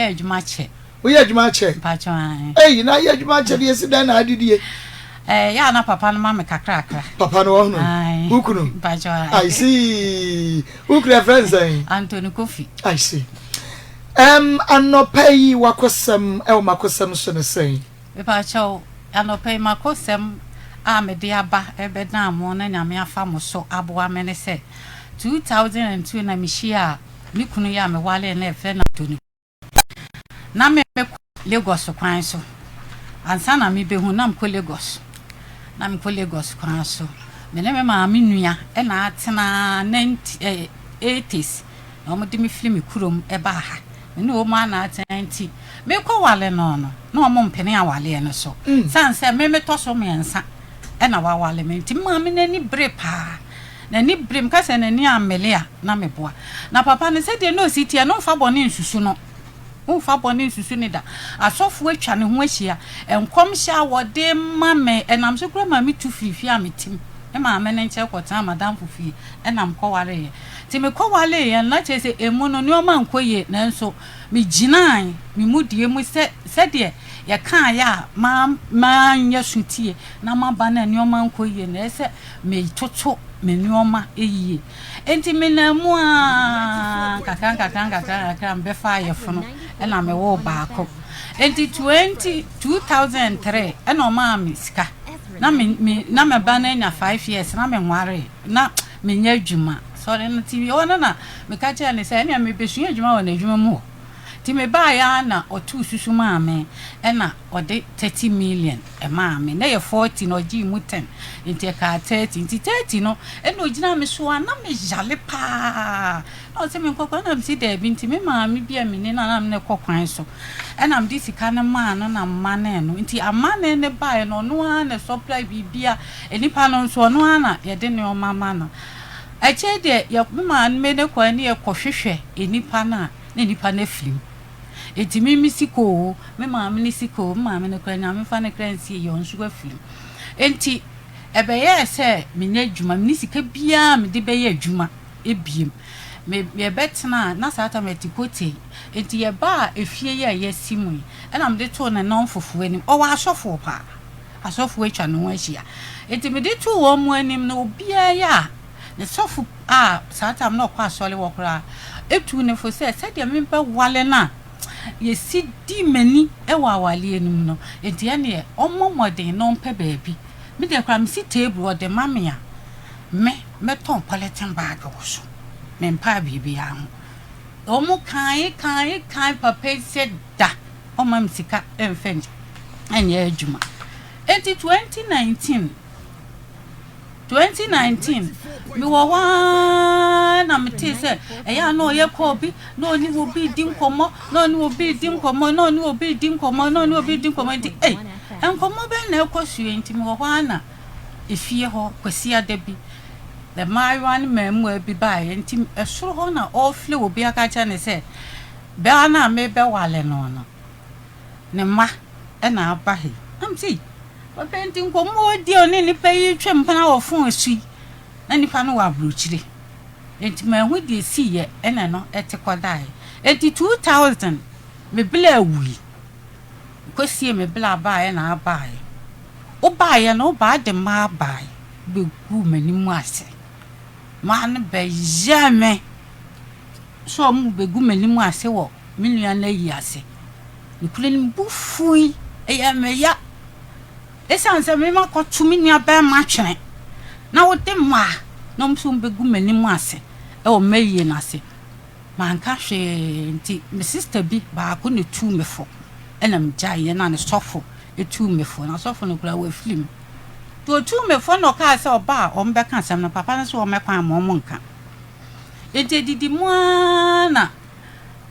Meyɛ adwuma kyɛ. Woyɛ adwuma kyɛ? Mpakyɛw ae. Ei, na ayɛ adwuma kyɛ deɛ esi dɛn na adidie? Ɛɛ, yɛ a na papa no ma me kakrakra. Papa no ɔhono? Ae. Wo kunu? Mpakyɛw ae. I see. Wo kunu ɛfrɛ no sɛn? Anthony Kofi. I see. Ɛm, anɔpa yi wakosɛm ɛwɔ makosɛm so ne sɛn? Mepakyɛw, anɔpa yi makosɛm a mede aba ɛbɛdan mo na Nyame afa mo so aboa me ne sɛ, 2002 na mehyiaa me kunu yi a mewaree no a yɛfrɛ no Anthony. Na me mekɔ Lagos kwan so. Ansa na mebehu na mekɔ Lagos. Na mekɔ Lagos kwan so. Me ne me maame nua na atena 80s na wɔde me firi me kurom baa ha. Me ne wɔn na atena nti mekɔ wale no no na wɔn mpene awaleɛ no so. Sane sɛ me metɔ so mmiɛnsa na wawale me nti me maame n'ani bere paa. N'ani bere, meka sɛ n'ani ammele a, na meboa. Na papa no, sɛdeɛ na ɔsi teɛ no, womfa bɔne nsusu no. Womfa bɔne nsusu no da. Asɔfoɔ atwa ne ho ahyia. Nkɔmhyɛ a wɔde ma me, ɛnam so koraa ma metu firii fie a mete mu. Me maame no nkyɛn kɔtenaa m'adamfo fie, ɛnna mekɔwareeɛ. Nti mekɔwareeɛ no, na kyerɛ sɛ emu no, nneɛma ankɔ yie, nanso megyinaa me mudie mu sɛ sɛdeɛ yɛkaeɛ a manyɛ sotie na maba no a nneɛma ankɔ yie no, ɛyɛ sɛ metoto me nneɛma yie. Enti menam mu ara nkakra nkakra nkakra nkakra mebɛfaa ayɛfono ɛna mewoo baako. Enti 20 2003 ɛna ɔmaa me sika. Na me me na me ba no anya 5 years na menwaree na menyɛ adwuma. Sɔre no ti hɔ no na meka kyerɛɛ no sɛ ɛnea mebɛsua adwuma wɔ n'adwuma mu hɔ. Nti mebaeɛ ara na ɔtoo susu maa me ɛna ɔde 30 million maa me. Na ɛyɛ 40 na ɔgyee mu 10 nti ɛkaa 30. Nti 30 no ɛna ɔgyinaa me so a na me yale paa. Na ɔse menkɔ kwan na mese daabi. Nti me maame bi a meni no a na me ne no kɔ kwan so ɛna mede sika no maa no na memanee no. Nti amanee no baeɛ no ɔno ara na ɛsupply biribia. Nnipa no nso ɔno ara na yɛde nnoɔma ma no. Akyire deɛ yɛ me maame ne kɔɛ ne yɛkɔhwehwɛ nnipa no a na nnipa no afiri mu. Enti me me sika oo, me maame ne sika oo, me maame no koraa Nyame mfa ne kra nsie yie, ɔno nso wafiri mu. Enti ɛbɛyɛɛ sɛ menyɛ adwuma, menni sika biara a mede bɛyɛ adwuma bio. Me yɛbɛtenaa, na saa tam yɛte Kotei, enti yɛbaa efie yi a yɛasi mu yi, ɛna mede too ne nnamfofoɔ anim. Ɔwɔ asɔfoɔ paa, asɔfoɔ atwa ne ho ahyia. Enti mede too wɔn anim no, obiara yɛ a, Ne sɔfo a saa tam no ɔkɔ asɔre hɔ koraa tuu no fo sɛ sɛdeɛ mebɛwale no a yɛsi di m'ani wɔ awaleɛ no mu no, enti ɛnneɛ ɔmmɔ mmɔden na ɔmpɛ baabi. Me deɛ koraa mesi table ɔde ma me a, me mɛtɔn polythene bag wɔ so. Mempaa biribiara ho. Wɔn kae kae kae papa yi sɛ da ɔmma me sika mfa nyɛ adwuma. Enti 2019 2019, mewɔ hɔ ara na metee sɛ ɛyɛ a na ɔyɛ call bi na ɔne obi redi nkɔmmɔ na ɔne obi redi nkɔmmɔ na ɔne obi redi nkɔmmɔ na ɔne obi redi nkɔmmɔ nti ei nkɔmmɔ bɛn na ɛkɔ so yi nti mewɔ hɔ ara na efie hɔ Kwasiada bi mmaayewa ne mmaamua bi baeɛ nti ɛsoro hɔ na ɔrefrɛ obi aka kyerɛ no sɛ baa no a merebɛwale no no ne mma na aba ha yi. Na mese, Ei, papa yi nti nkɔmmɔ a ɔdi a ɔne nnipa yi retwa mpena wɔ fon so yi, na nnipa no wɔ aburokyire. Enti manhu deɛ ɛsiiɛ ɛna ɛno ɛte kɔdaeɛ. Enti 2000 me bla wui. Mekɔsiee me bla baeɛ na abaeɛ. Wobaeɛ no, wobaa de mmaa baeɛ bɛguu m'anim ase. Mmaa no bɛyɛɛ me sɛ wɔbɛgu m'anim ase wɔ me nua no ayi ase. Nokorɛ no, me bo fui, ɛyɛɛ me ya. Ɛsiane sɛ me makɔto me nua barima twene na wode mmaa na wɔn nso wɔbɛgu m'anim ase wɔ m'ayie no ase. Manka hwee nti me sista bi baako na ɛtuu me fo ɛna megyaeɛ na ne sɔfo tuu me fo. Na sɔfo no koraa wafiri mu. Nti ɔtuu me fo na ɔkaa sɛ ɔba a wɔbɛka asɛm no, papa no nso wɔmmɛ kwan ma wɔnka. Nti ɛdidi mu ara na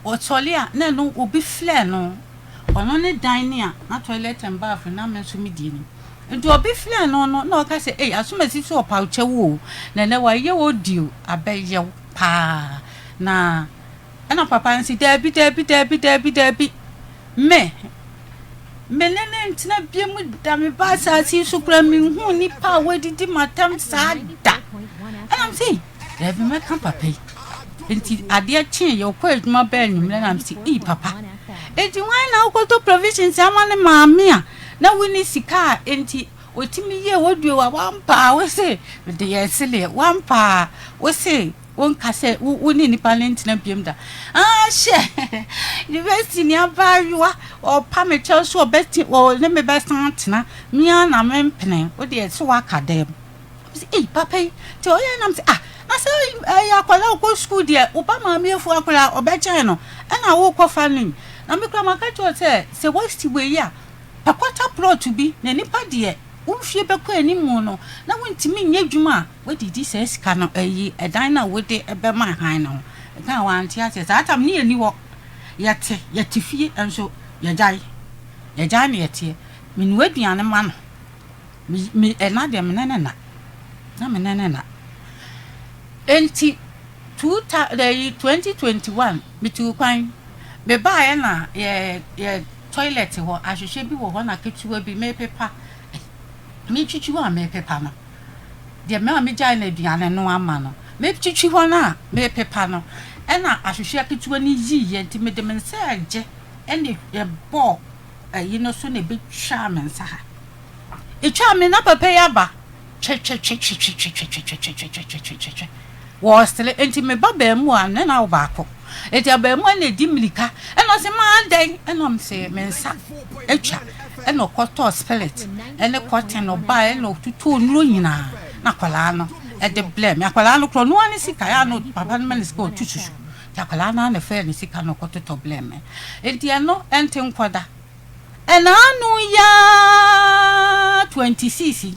Ɔsɔre a na ɛno obi frɛ no, ɔno ne dan ne a na toilet and bath na me nso me die no. Nti obi frɛ no no na ɔka sɛ ei asomasi so ɔpaw kyɛw o, na ɛnɛ wayɛ audio abɛyɛ wo paa. Na ɛna papa no se daabi daabi daabi daabi daabi me me ne no ntena biam da, me ba asase yi so koraa menhuu nipa a wadidi m'atam saa da. Ɛna me se daabi mɛka papa yi. Nti adeɛ kyeeɛ ɔkɔɔ adwuma baa anwummerɛ na mese ei papa. Enti hwan na wokɔtɔ provisions ama ne maame a na wonni sika a enti ɔtumi yɛɛ w'aduo a wampa a wose mede yɛɛ seleɛ wampa a wose wonka sɛ wo ne nipa no ntena biom da ah hyɛ university ni abaayewa ɔpa me kyɛw so ɔbɛte ɔne me bɛsan atena me ara na mempene wo deɛ so waka dɛm. Mese ei papa yi nti ɔyɛ na mese ah na sɛ ɛyɛ akwadaa ɔkɔ sukuu deɛ wo ba maame afu akwadaa ɔbɛkyɛn no ɛna wokɔ fa no yi na me koraa maka kyerɛ wo sɛ sɛ wasi wei a pɛ quarter plot bi na nipa deɛ wo mfie bɛkɔ anim no na wontumi nyɛ adwuma a woadidi saa sika no ayi ɛdan no a wode bɛma han no ho ɛka a wante aseɛ saa tam ne yɛni hɔ yɛte yɛte fie nso yɛgyae yɛgyae ne yɛteɛ menoa aduane ma no. Me, me, ɛna deɛ me ne no nna. Na me ne no nna. Enti, two thou, ɛyi, 2021, metuu kwan. Mebaeɛ na yɛ, yɛ toilet hɔ, ahwehwɛ bi wɔ hɔ na ketewa bi merepepa. Metwitwi hɔ a merepepa no, deɛ me a megyae no aduane no ama no, metwitwi hɔ no a merepepa no, ɛna ahwehwɛ ketewa no yiiɛ, nti mede me nsa regye ɛna ɛbɔɔ ayi no so na ɛbɛtwaa me nsa ha. Etwaa me na papa yi aba twɛtwɛtwɛtwɛtwɛtwɛtwɛtwɛtwɛtwɛtwɛtwɛ wɔresere nti me ba baamua ne na wo baako nti abaamua na edi mirika ɛna ɔse maa dɛn ɛna ɔse me nsa atwa ɛna ɔkɔtɔɔ spirit ɛne cotton ɔbaa ɛna ɔtotɔɔ nnuro nyinaa na akwadaa no ɛde blɛ me akwadaa no korɔ noa ne sika yɛ ano papa no ma ne sika ɔtu susu nti akwadaa no ana fɛɛ ne sika na ɔkɔtotɔ blɛ me nti ɛno ɛnte nkɔda. Ɛna ano yi ara 26 yi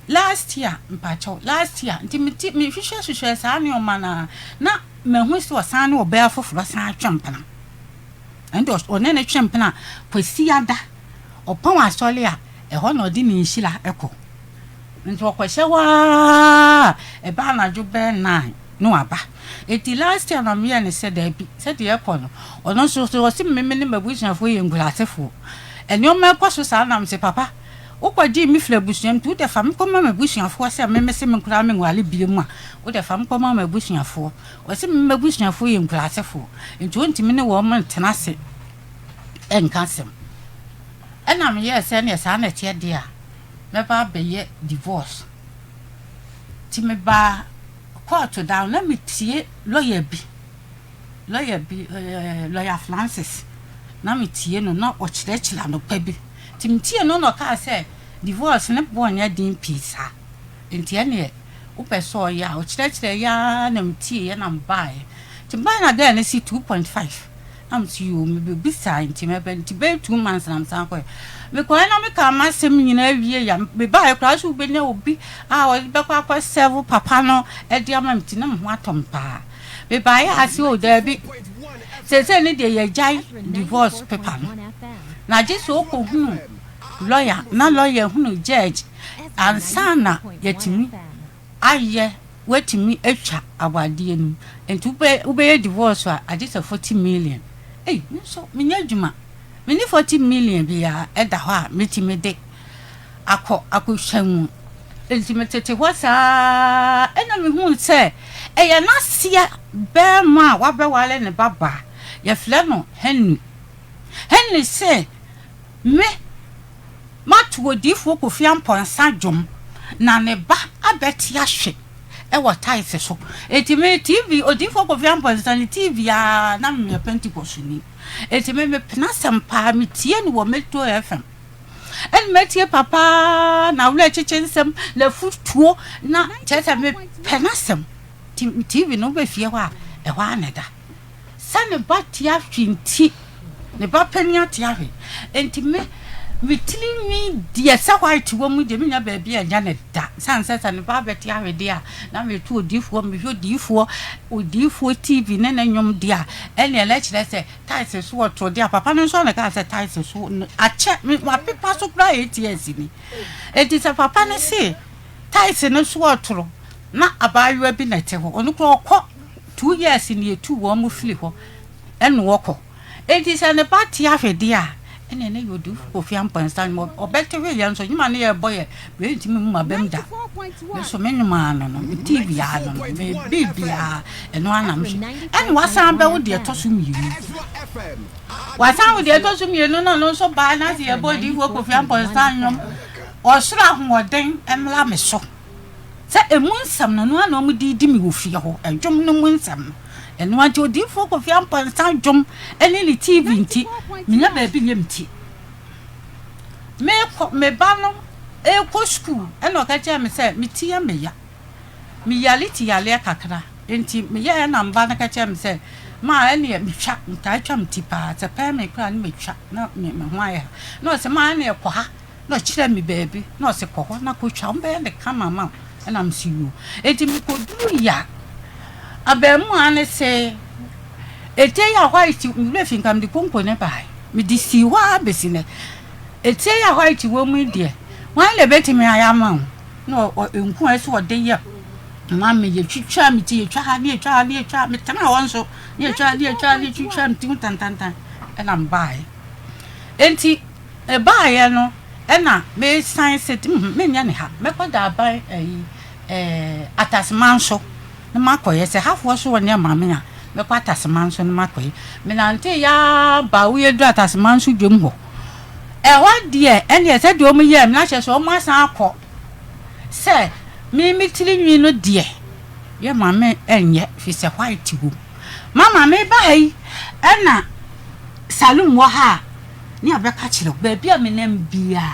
last year mpakyɛw last year nti mete mehwehwɛ hwehwɛ saa nneɛma no a na mahu sɛ ɔsan ne ɔbaa foforɔ san atwe mpena ɛnde ɔne ne twe mpena kwasi ada ɔpɔn asɔre a ɛhɔ na ɔde ne nhyira kɔ Nti ɔkɔhyɛ hɔ ara ɛba anadwo bɛyɛ nine na waba. Nti last year na meyɛɛ no sɛ daabi sɛdeɛ ɛkɔ no ɔno nso so ɔse me me ne m'abusuafoɔ yɛ nkurasefoɔ. Nneɛma ɛkɔ so saa na mese papa wokɔgyee me firi abusua mu nti wode fa me kɔma m'abusuafoɔ sɛ me mese me koraa menware biom a wode fa me kɔma m'abusuafoɔ. Ɔse me m'abusuafoɔ yɛ nkurasefoɔ nti ɔntumi ne wɔn ntena ase nka asɛm. Ɛna meyɛɛ sɛ ɛneɛ saa na ɛteɛ deɛ a mɛba abɛyɛ divorce. Nti mebaa kɔɔto da no na metie lɔya bi, lɔya bi ɛɛ lɔya Francis, na metie no na ɔkyerɛkyerɛ anɔpa bi. Nti metie no na ɔkaa sɛ divorce ne boɔ nyɛ den pii saa. Nti ɛneɛ wopɛ sɛ ɔyɛ a, ɔkyerɛkyerɛ yɛ ara na metieeɛ na mebaeɛ. Nti mebaeɛ na girl no se 2.5. Na mese yoo mebɛbisaa nti mɛba nti bɛyɛ 2 months na mesan kɔɛ. Mekɔɛ na mekaa m'asɛm nyinaa wie a mebaeɛ koraa sɛ wobɛnya obi a ɔde bɛkɔ akɔ serve papa no de ama me nti na me ho atɔ me paa. Mebaeɛ a se o daabi seesei ne deɛ yɛagyae divorce paper no na gye sɛ wokɔhunu lawyer na lawyer hunu judge ansa na yɛatumi ayɛ woatumi atwa awadeɛ no mu nti wobɛ wobɛyɛ divorce a agye sɛ 40 million ei me nso menyɛ adwuma menni 40 million biara ɛda hɔ a mɛtumi de akɔ akɔhwɛ mu nti metete hɔ saa ɛna mehuu sɛ ɛyɛ n'aseɛ bɛrima a wabɛware ne babaa yɛfrɛ no Henry. Henry se me mato odiyifoɔ Kofi Amponsah dwom na ne ba abɛte ahwe wɔ tiles so. Enti me TV, odiyifoɔ Kofi Amponsah ne TV a na meyɛ Pentecostni. Enti me mepene asɛm paa, metie no wɔ Metro FM. Ɛna matie papa na awerɛkyekye nsɛm, n'afutuo na kyerɛ sɛ mepɛ n'asɛm. TV no wobɛ fie hɔ a, ɛhɔ ara na ɛda. Sɛ ne ba te ahwe nti, ne ba panin ate ahwe. Nti me, me tiri nwi deɛ sɛ white wɔ mu deɛ menya baabi a ɛnyɛ ne da. Sane sɛ sɛ ne ba bɛte ahwe deɛ a, na meto odiyifoɔ, mehwɛ odiyifoɔ, odiyifoɔ TV ne ne nnwom deɛ a, ɛnneɛ na ɛkyerɛ sɛ tiles so ɔto deɛ a, papa no nso na ɛkaa sɛ tiles so no akyɛ, me mapepa so koraa 8 years ni. Nti sɛ papa no se tiles no so ɔtoro, na abaayewa bi na ɛte hɔ, ɔno koraa ɔkɔ 2 years na yɛtuu wɔn firi hɔ ɛna ɔkɔ. Enti sɛ ne ba te ahwe deɛ a, Ɛnneɛ na ɛyɛ Odiyifo Kofi Amponsah nnwom. Ɔbɛte hweeɛ nso, nnwom a na yɛrebɔ yɛ wei ntumi mmu m'abam da. Me nso me nnwom ara no no, me TV ara no no, me biribiara ɛno ara na mehwɛ. Ɛna wasan abɛwo deɛ ɛtɔ so mmienu. Wasan wo deɛ ɛtɔ so mmienu no, ɔno nso baa na sɛ yɛbɔ Odiyifo Kofi Amponsah nnwom, ɔsoro ahoɔden mmra me so. Sɛ emu nsɛm no, ɛno ara na wɔde redi me wɔ fie hɔ, ɛdwom no mu nsɛm no. Ɛno ara nti, Odiyifoɔ Kofi Amponsah dwom ne ne TV nti, mennya baabi nyɛ me ti. Mekɔ, me ba no rekɔ sukuu, ɛna ɔka kyerɛɛ me sɛ me ti yɛ me ya. Meyare ti yareɛ kakra, nti meyɛɛ ɛna me ba no ka kyerɛɛ me sɛ, ma ɛneɛ metwa, metaa twa me ti paa, sɛ pɛɛ me koraa ne metwa na me ho ayɛ ha. Na ɔse ma ɛneɛ kɔ ha. Na ɔkyerɛɛ me baabi, na ɔse kɔ hɔ na kɔtwa, wɔbɛyɛ no kama ama wo. Ɛna mese yoo. Enti mekɔdurui a, abarimaa no se, Etire yi a white, me werɛ fi nka mede konko no baeɛ, mede sii hɔ ara bɛsi nnɛ. Etire yi a white wɔ mu yi deɛ, hwan na ɛbɛtumi ayɛ ama wo? Na nku a ɛsɛ ɔde yɛ ma me, yɛtwitwaa me ti, yɛtwa ha ne yɛtwa ha ne yɛtwa ha, metenaa hɔ nso, ne yɛtwa ha ne yɛtwa ha ne yɛtwitwaa me ti ho tantantan, ɛna mebaeɛ. Enti Mebaeɛ no ɛna mesan sɛ hmm menyɛ ne ha mɛkɔ Daaban ayi ɛɛ Atasemanso na makɔyɛ sɛ hafoɔ so wɔnyɛ ma me a mɛkɔ Atasemanso na makɔyɛ. Menantee yaa baa woyɛ duru Atasemanso dwam hɔ ɛhɔ deɛ ɛneɛ sɛdeɛ wɔn yɛɛ me na kyerɛ sɛ wɔn asan akɔ sɛ me me tiri nwi no deɛ yɛ ma me ɛnyɛ firi sɛ white wɔ mu. Mama meba ha yi ɛna saloon wɔ ha a Ne a bɛka kyerɛ wo, baabi a menam biara,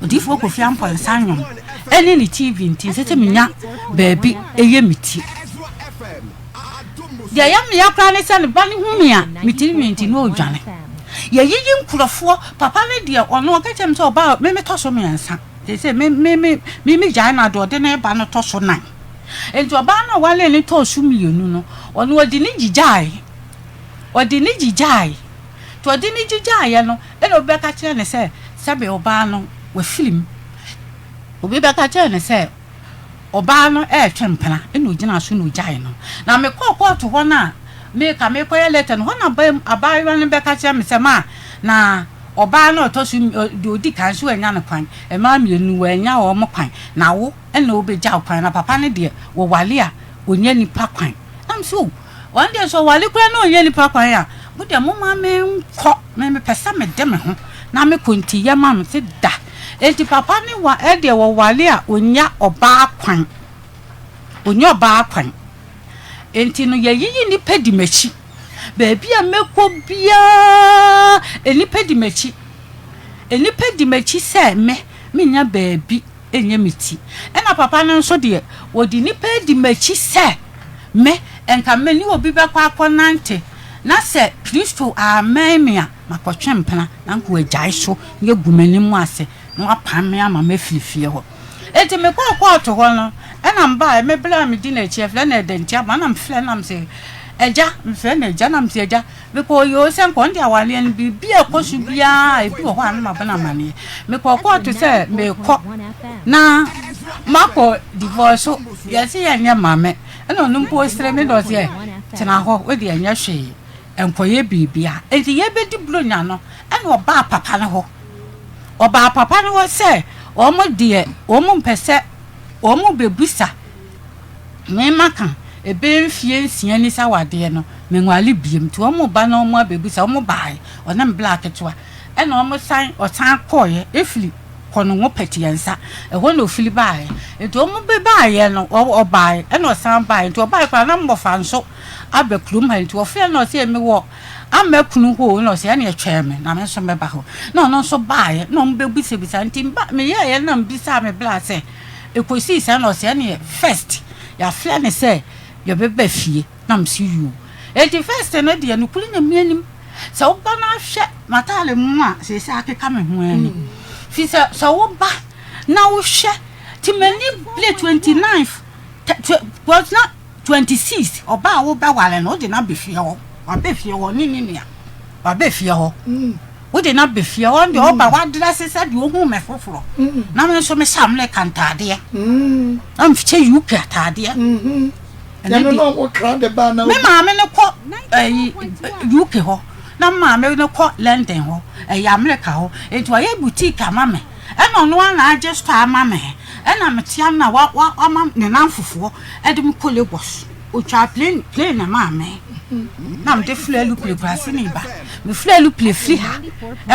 Odiyifoɔ Kofi Amponsah nnwom ne ne TV nti, ɛsɛ sɛ menya baabi yɛ me ti. Deɛ ɛyɛ me ya koraa ne sɛ ne ba no hu me a, me tiri nwi nti na ɔredwane. Yɛyiyi nkurɔfoɔ, papa no deɛ ɔno ɔka kyerɛ me sɛ ɔbaa me metɔ so mmiɛnsa. Seesei me me me me megyae no a deɛ ɔde ne ba no tɔ so nan. Nti ɔbaa no a ɔwaree no tɔɔ so mmienu no, ɔno ɔde ne gyigyae. Ɔde ne gyigyae. Nti ɔde no gyigyaeɛ no, ɛna obi bɛka kyerɛ no sɛ, sɛbe ɔbaa no wafiri mu. Obi bɛka kyerɛ no sɛ, ɔbaa no retwe mpena, ɛna ɔgyinaa so na ɔgyae no. Na mekɔɔ kɔɔto hɔ no a, meka merekɔyɛ lɛtɛ no, hɔ na abaayewa no bɛka kyerɛ me sɛ, ma na ɔbaa no a ɔtɔ so, deɛ ɔdi kan nso wannya no kwan, mmaa mmienu wannya wɔn kwan, na wo na wobɛgya wo kwan, na papa no deɛ, wɔware a, ɔnnya nnipa kwan. Na mese, oh, Wɔn deɛ sɛ ɔware koraa na ɔnnya nipa kwan a, mo deɛ momma menkɔ, me mepɛ sɛ mede me ho na mekɔ nti yɛ ma me se da. Enti papa ne wa deɛ wɔware a ɔnnya ɔbaa kwan, ɔnnya ɔbaa kwan. Enti no yɛyiyi nnipa di m'akyi. Baabi a mɛkɔ biara nnipa di m'akyi. Nnipa di m'akyi sɛ me mennya baabi nyɛ me ti. Ɛna papa no nso deɛ wɔde nnipa adi m'akyi sɛ Me, nka me ne obi bɛkɔ akɔnante, na sɛ Kristo ammɛn me a, makɔtwe mpena, na anka wagyae so na agu m'anim ase, na wapam me ama mafiri fie hɔ. Enti mekɔɔ kɔɔto hɔ no, ɛna mebaeɛ, me berɛ a medi n'akyi, yɛfrɛ no Ɛdɛ Ntiama, ɛna mefrɛ no na mese, Agya, mefrɛ no Agya, na mese, Agya, Mekɔɔ yoo sɛ nka ɔno deɛ awareɛ no biribi a ɛkɔ so biara ebi wɔ hɔ a na mabɔ no amaneɛ. Mekɔɔ kɔɔto sɛ merekɔ na makɔ divorce yɛse yɛnyɛ mma me ɛna ɔno mpo ɔsrɛ me na ɔse tena hɔ wo deɛ ɛnyɛ hwee nkɔyɛ biribia. Nti yɛbɛdi buronya no ɛna ɔbaa papa no hɔ ɔbaa papa no hɔ sɛ wɔn deɛ wɔn mpɛ sɛ wɔn bɛbisa Me maka ɛbɛyɛ mfie nsia ni sɛ awadeɛ no menwale biom nti wɔn ba na wɔn abɛbisa wɔn baaɛ ɔne me bla ketewa ɛna wɔn san ɔsan kɔɔeɛ ɛfiri kɔnongo pɛtiɛnsa ɛhɔ na ɔfiri baaɛ nti wɔn bɛ baaɛ no ɔbaaɛ ɛna ɔsan baaɛ nti ɔbaaɛ koraa na mmɔfa nso aba kurom ha nti ɔfrɛ na ɔsɛ mewɔ ama kunu hɔ o na ɔsɛ ɛne ɛtwɛn me na me nso mɛba hɔ na ɔno nso baaɛ na wɔn bɛbisabisa nti meyɛɛyɛ na mbisaa me bla sɛ Ɛkɔsii saa na ɔse ɛneɛ first yɛafrɛ no sɛ yɛbɛba fie na mese yoo. Enti first no deɛ nokorɛ Nyame anim sɛ woba na ahwɛ m'ataare mu a seesei akeka me ho ara ni. Firi sɛ sɛ woba na wohwɛ nti m'ani bere 29 because na 26 ɔbaa a wobɛware no wode no aba fie hɔ waba fie hɔ ne ne nua waba fie hɔ. Wode no aba fie hɔ deɛ ɔba wadrɛse sɛ deɛ ɔhuu me foforɔ na me nso mehyɛ Amerika ntaadeɛ na mehyɛ UK ataadeɛ. Me maame no kɔ ɛyi UK hɔ. Na me maame no kɔ London hɔ, ɛyɛ America hɔ, nti wayɛ boutique ama me, ɛna ɔno ara na agye store ama me, ɛna mete ano na wa wa wama ne namfofoɔ ɛde me kɔ Lagos. Otwaa plane plane na maa me, na mede firi alupile Kuraseni ba, me firi alupile firi ha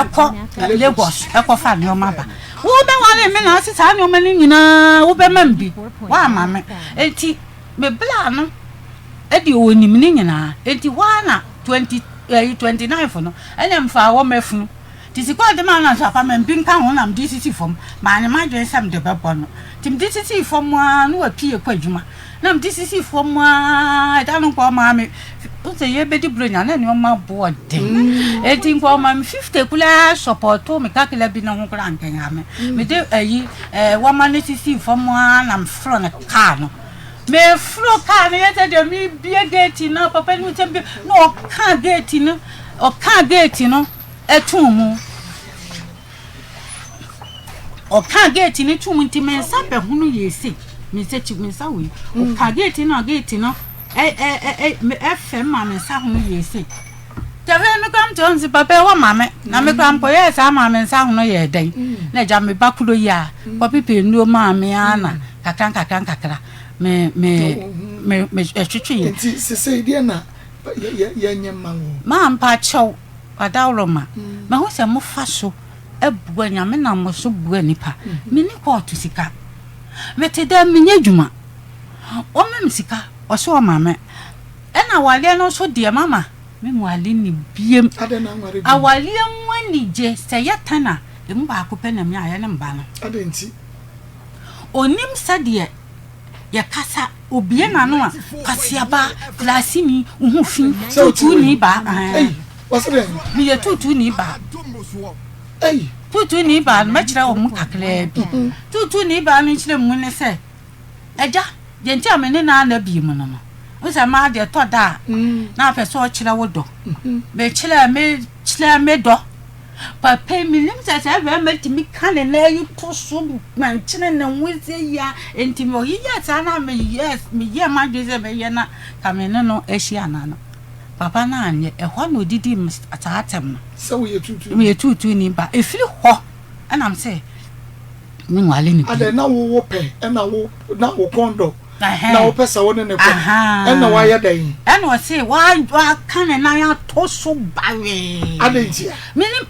ɛkɔ Lagos ɛkɔfa nneɛma ba. Wobɛware me na ase saa nneɛma no nyinaa wobɛma me bi, woamma me. Nti me bla no ɛdeɛ ɔnim ne nyinaa, nti hɔ ara na. 20 ɛyi 29 fo no ɛna mfaa wɔ mafunu nti sika ɔde maa no nso apa ma bi nka ho na mede sisi fam maanyɛ m'adwene sɛ mede bɛbɔ no nti mede sisi fam aa na wapue kɔ adwuma na mede sisi fam aa ɛda no nka ɔmaa me sɛ yɛbɛdi buronya na nneɛma boɔ den enti nka ɔma me 50 koraa sɔpɔto me kakra bi no ho koraa nka me mede ɛyi ɛɛ wɔma no sisi fam aa na mefrɛ no kaa no Meforo kaa no yɛ sɛ deɛ merebue geeti no papa no sɛ na ɔka geeti no ɔka geeti no too mu ɔka geeti no too mu nti me nsa bɛhono yɛ sei me nsa kyi me nsa wei ɔka geeti no a geeti no ɛ ɛ ɛ ɛfɛm ma me nsa hono yɛ sei. Afei me koraa mete hɔ mese papa ɛwɔ ma me na me koraa mekɔyɛɛ saa maa me nsa hono yɛɛ dɛn na agya me ba koro yi a kɔpepe nnuro maa me ara na kakra nkakra nkakra me me me me ɛtwetwe yɛ. Nti sesei deɛ na yɛnyɛ mma wo. Maa mpakyɛw adaworoma mahu sɛ mofa so abua nyame nam mo so bua nipa menni kɔɔto sika mete dɛm menyɛ adwuma ɔma me sika ɔse ɔma me Ɛna awareɛ no nso deɛ mama me nware no biem. Adɛn na anware biom? Awareɛ mu anigye sɛ yɛ tan a ɛmu baako pɛ na menyaeɛ ne mba no. Adɛn nti? Ɔnim sɛdeɛ yɛkasa, ɔbue n'ano a, kwasiaba, kuraseni, wo ho fi, Sɛ wote wei? tuutuuni baa, ɛɛ. Ei, wɔse dɛn? Meyɛ tuutuuni baa. Ei! Tuutuuni baa no, mɛkyerɛ wo mu kakraa bi. Tuutuuni baa no nkyerɛmu ne sɛ, Agya, deɛ nti a me ne no anna bio no no, wohu sɛ mmaa deɛ ɛtɔ da a na apɛ sɛ ɔkyerɛ wo dɔ. Mekyerɛɛ me kyerɛɛ me dɔ. Papa yi, menim sɛ saa barima tumi ka ne nan yi to so mankyene ne ho sɛ yia. Nti ɔyeyɛɛ saa na meyɛɛ meyɛɛ m'adwene sɛ mɛyɛ na ka me ne no ahyia anaa no. Papa no anyɛ. Ɛhɔ na ɔdidii me saa atɛm no. Sɛ woyɛ tuutuuni. Meyɛ tuutuuni ba. Ɛfiri hɔ ɛna mesɛ menwale no bio. Adɛn, na wo wopɛ, ɛna wo, na wo kɔn dɔ, na wopɛ sɛ wo ne no kɔ, ɛna wayɛ dɛn? Ɛna ɔse, wa, waka ne nan ato so bawee. Adɛn ntia? Menim.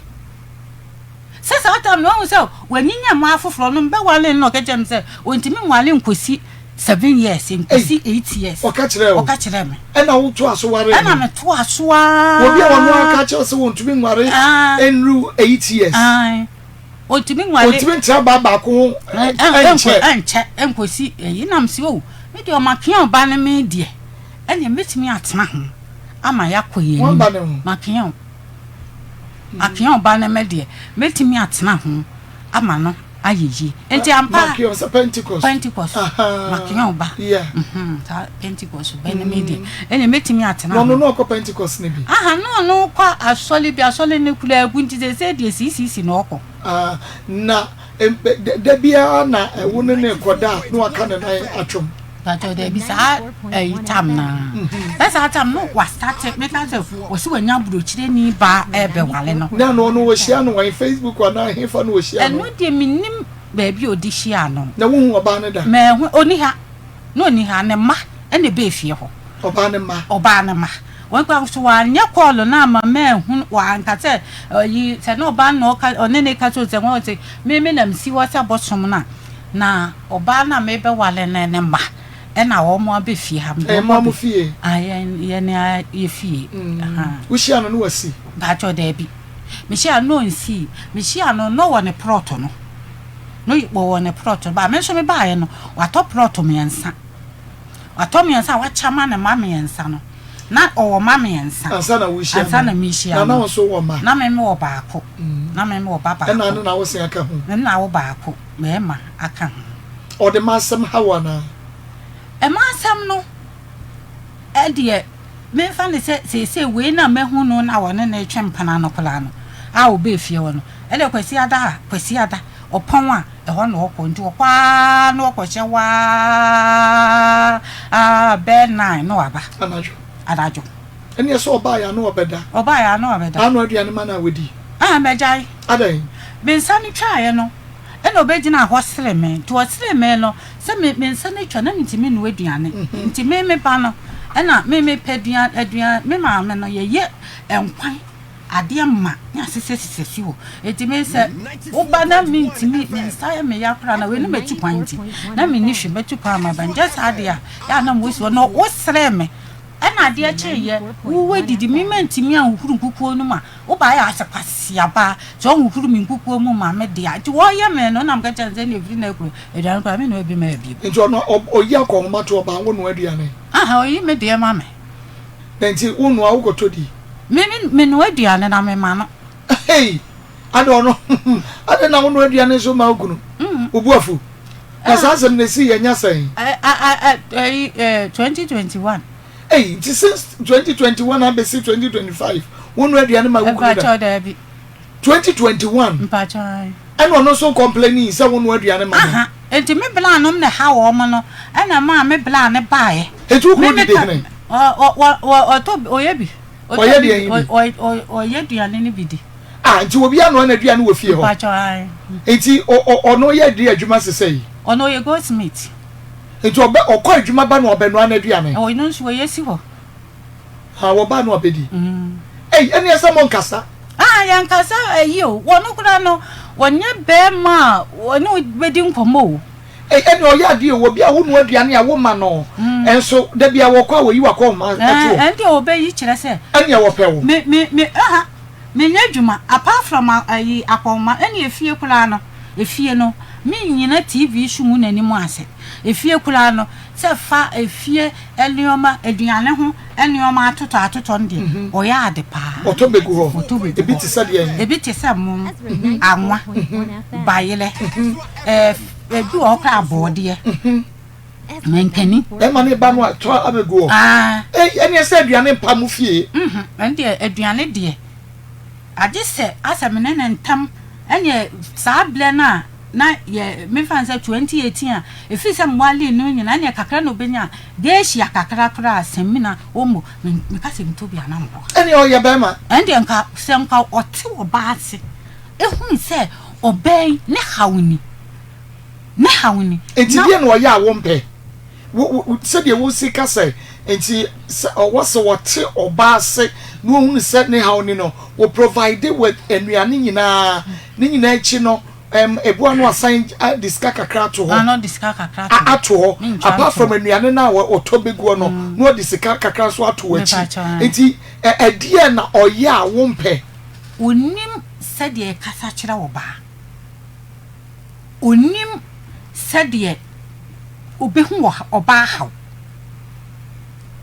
Sɛ saa tam no, wahu sɛ wanyinya mmaa afoforɔ no, mbɛwale no na ɔka kyerɛ me sɛ, ɔntumi nwale nkɔsi seven years, nkɔsi 8 years. Ɔka kyerɛɛ wo? Ɔka kyerɛɛ me. Ɛna wotoa so waree no? Ɛna metoa so ara. Obi a ɔno ara ka kyerɛ wo sɛ wɔntumi nware nnuru 8 years. Ae. Ɔntumi nware. Ɔntumi ntra baa baako ho nkyɛ. Nkyɛ nkɔsi ɛyi nam si o me deɛ ɔmakea ɔba ne me deɛ ɛneɛ mɛtumi atena ho ama yɛakɔ yɛn anim. Ba ne ho. Makea o makea ɔba ne me deɛ mɛtumi atena ho ama no ayɛ yie nti ampa. Makea sɛ Pentecost. Pentecost makea ɔba. Yeah. Saa Pentecost ba ne me deɛ ɛneɛ mɛtumi atena ho. Na ɔno na ɔkɔ Pentecost no bi. Aha na ɔno kɔ asɔre bi asɔre no koraa agu nti seesei deɛ siisiisi na ɔkɔ. Ah, na da biara na wo ne no rekɔda a na waka ne nan atwom. Pakyɛw dabi saa ɛyi tam na sɛ saa tam no wasate meka sɛ wɔsi wanya aburokyire baa ɛbɛwale no. Na no ɔno wɔhyia no wɔn Facebook anaa hefa no wɔhyia no. Ɛno deɛ menim baabi a ɔde hyia no. Na wohu ɔbaa no da? Mɛhu ɔni ha. Na ɔnni ha, ne mma na ɛbɛɛ fie hɔ. Ɔbaa ne mma. Ɔbaa ne mma. Wɔn kura nso wanyɛ kɔɔlo no ama manhunu, wanka sɛ ɔyi sɛ na ɔbaa no na ɔka ɔne ne ka so sɛ wɔn sɛ me me na mesi hɔ sɛ bosom no a na ɔbaa no a mebɛwale no ne mma ɛna wɔn abɛ fie ha. Ɛyɛ mo a mo fie? Ah yɛn yɛn a yɛ fie. Wohyia no no wasi? Mpakyɛw daabi. Mehyia no na ɔnsii. Mehyia no na ɔwɔ ne prɔto no. No wɔwɔ ne prɔto. Ba me nso mebaeɛ no watɔ prɔto mmiɛnsa. Watɔ mmiɛnsa a wakyɛ ama ne mma mmiɛnsa no. Na ɔwɔ mma mmiɛnsa. Ansa na wohyia no. Ansa na mehyia no. Na na wo nso wɔ mma. Na me mewɔ baako. Na me mewɔ ba baako. Ɛna ne na wo sen aka ho. Me na wo baako mmarima aka ho. Ɔde mma asɛm ha wo anaa? Mma asɛm no ɛdeɛ memfa no sɛ seesei wei na mahu no na wɔne no retwe mpena no koraa no a ɔbɛɛ fie hɔ no ɛdeɛ Kwasiada a Kwasiada ɔpɔn a ɛhɔ na ɔkɔ nti ɔkɔ ara na ɔkɔhyɛ hɔ ara bɛyɛ nine na waba. Anadwo. Anadwo. Ɛneɛ sɛ ɔbaeɛ a na ɔbɛda. Ɔbaeɛ a na ɔbɛda. Ano aduane ma no a wadi. Ah, magyae. Adɛn? Me nsa no twaeɛ no, ɛna ɔbɛgyinaa hɔ seree me. Nti ɔseree me no, sɛ me me nsa no atwa na mentumi nnoa aduane. Nti me me ba no, ɛna me mepɛ aduan aduan me maame no yɛyɛ nkwan adeɛ ma ne asesɛsesɛ si hɔ. Nti me sɛ woba na mentumi me nsa yɛ me ya koraa na wei no matu kwan nti na menni hwee mɛtu kwan ama ba. Nkyɛ saa deɛ a, yɛ a na mowɔ si hɔ na woseree me. Ɛna adeɛ kyeeɛ, wo woadidi, me mantumi anhohoro nkukuo no mu a, wobaeɛ a asɛ kwasea baa, sɛ ɔnhohoro me nkukuo mu ma me dea. Nti wɔreyɛ me no na meka kyerɛɛ no sɛ ɛnna ɛfiri nnɛ rekɔ aduane koraa mennoa bi mmaa bio. Nti ɔno ɔyi akɔnhoma to ɔbaa wonoa aduane? Aha, ɔyi me deɛ ma me. Na nti wonoa wokɔtɔ di? Me menoa aduane na mema no. Hey! Adɛn ɔno adɛn na wonoa aduane nso ma wo kunu? Wo bo afu? Na saa asɛm no esii anya sɛn? Ɛyi 2021. Ei, nti since 2021 abɛsi 2025 wonoa aduane ma wo kunu da? Mpakyɛw daabi. 2021? Mpakyɛw ae. Ɛna ɔno nso nkɔmplɛnii sɛ wonoa aduane ma no? Aha, nti me blanom na ɛha wɔn no, ɛna ɛmaa me bla no baeɛ. Nti wo kunu didi hene? Ɔtɔ, ɔyɛ bi. Ɔyɛ deɛn yi bi? Ɔyɛ aduane no bi di. Ah, nti obi anoa n'aduane wɔ fie hɔ? Mpakyɛw, ae. Nti ɔno yɛ deɛ adwuma sesɛ yi? Ɔno ɔyɛ goldsmith. Nti ɔbɛ ɔkɔ adwuma ba na ɔbɛnoa n'aduane? Ɔno nso ɔyɛ si hɔ. Ah, wɔba na ɔbɛdi. Ei, ɛneɛ sɛ mo nkasa. Ah, yɛnkasa ayi o. Wɔno koraa no, ɔnyɛ bɛɛma a ɔne wo bɛdi nkɔmmɔ o. Ei, ɛneɛ ɔyɛ adeɛ o. Obi a wonoa aduane a woma no nso, da bi a wɔkɔ a wɔyi w'akɔnhoma to hɔ. Ɛndeɛ ɔbɛyi kyerɛ sɛ. Ɛneɛ wɔpɛ wo. Me, me, me, aha, menyɛ adwuma apart from ayi akɔnhoma, ɛne efie koraa no, efie no, mennyina TV so ngu n'anim ase. Efie koraa no, sɛ fa efie nneɛma, aduane ho nneɛma atotɔ atotɔ no deɛ, ɔyɛ ade paa. Ɔtɔ bɛgu hɔ. Ɔtɔ bɛgu hɔ. Ebi te sɛ deɛn? Ebi te sɛ mo, anwa, bayerɛ, ɛɛ ebi wɔ hɔ koraa abɔɔdeɛ, mankani. Ɛma ne ba no atɔ abɛgu hɔ. Aa. Ei, ɛneɛ sɛ aduane mpa mo fie. Ɛndeɛ aduane deɛ, agye sɛ asɛ me ne ne ntam, ɛneɛ saa berɛ no a na yɛ memfa no sɛ 2018 a ɛfiri sɛ mewale no nyinaa ɛneɛ kakra na ɔbɛnya a geisha kakra koraa samina omo meka sɛ metɔ bi a na meboa. Ɛneɛ ɔyɛ bɛrima. Ɛndeɛ nka sɛ nka ɔte ɔbaa ase ɛhunu sɛ ɔbaa yi ne haw ni ne haw ni. Nti deɛ na ɔyɛ a wompɛ? Wo, wo, sɛdeɛ wosi ka sɛ, nti sɛ ɔwɔ sɛ ɔte ɔbaa ase na ɔhunu sɛ ne haw ni no, wo provide with nnuane nyinaa, ne nyinaa akyi no, ɛm, ebua no asan de sika kakra ato hɔ. Ano de sika kakra ato hɔ. Ato hɔ. Apart from nnuane no a ɔtɔ bɛguɔ no, na ɔde sika kakra nso ato w'akyi. Nti, ɛdeɛn na ɔyɛ a wompɛ? Ɔnnim sɛdeɛ yɛkasa kyerɛ ɔbaa. Ɔnnim sɛdeɛ ɔbɛhu ɔbaa haw.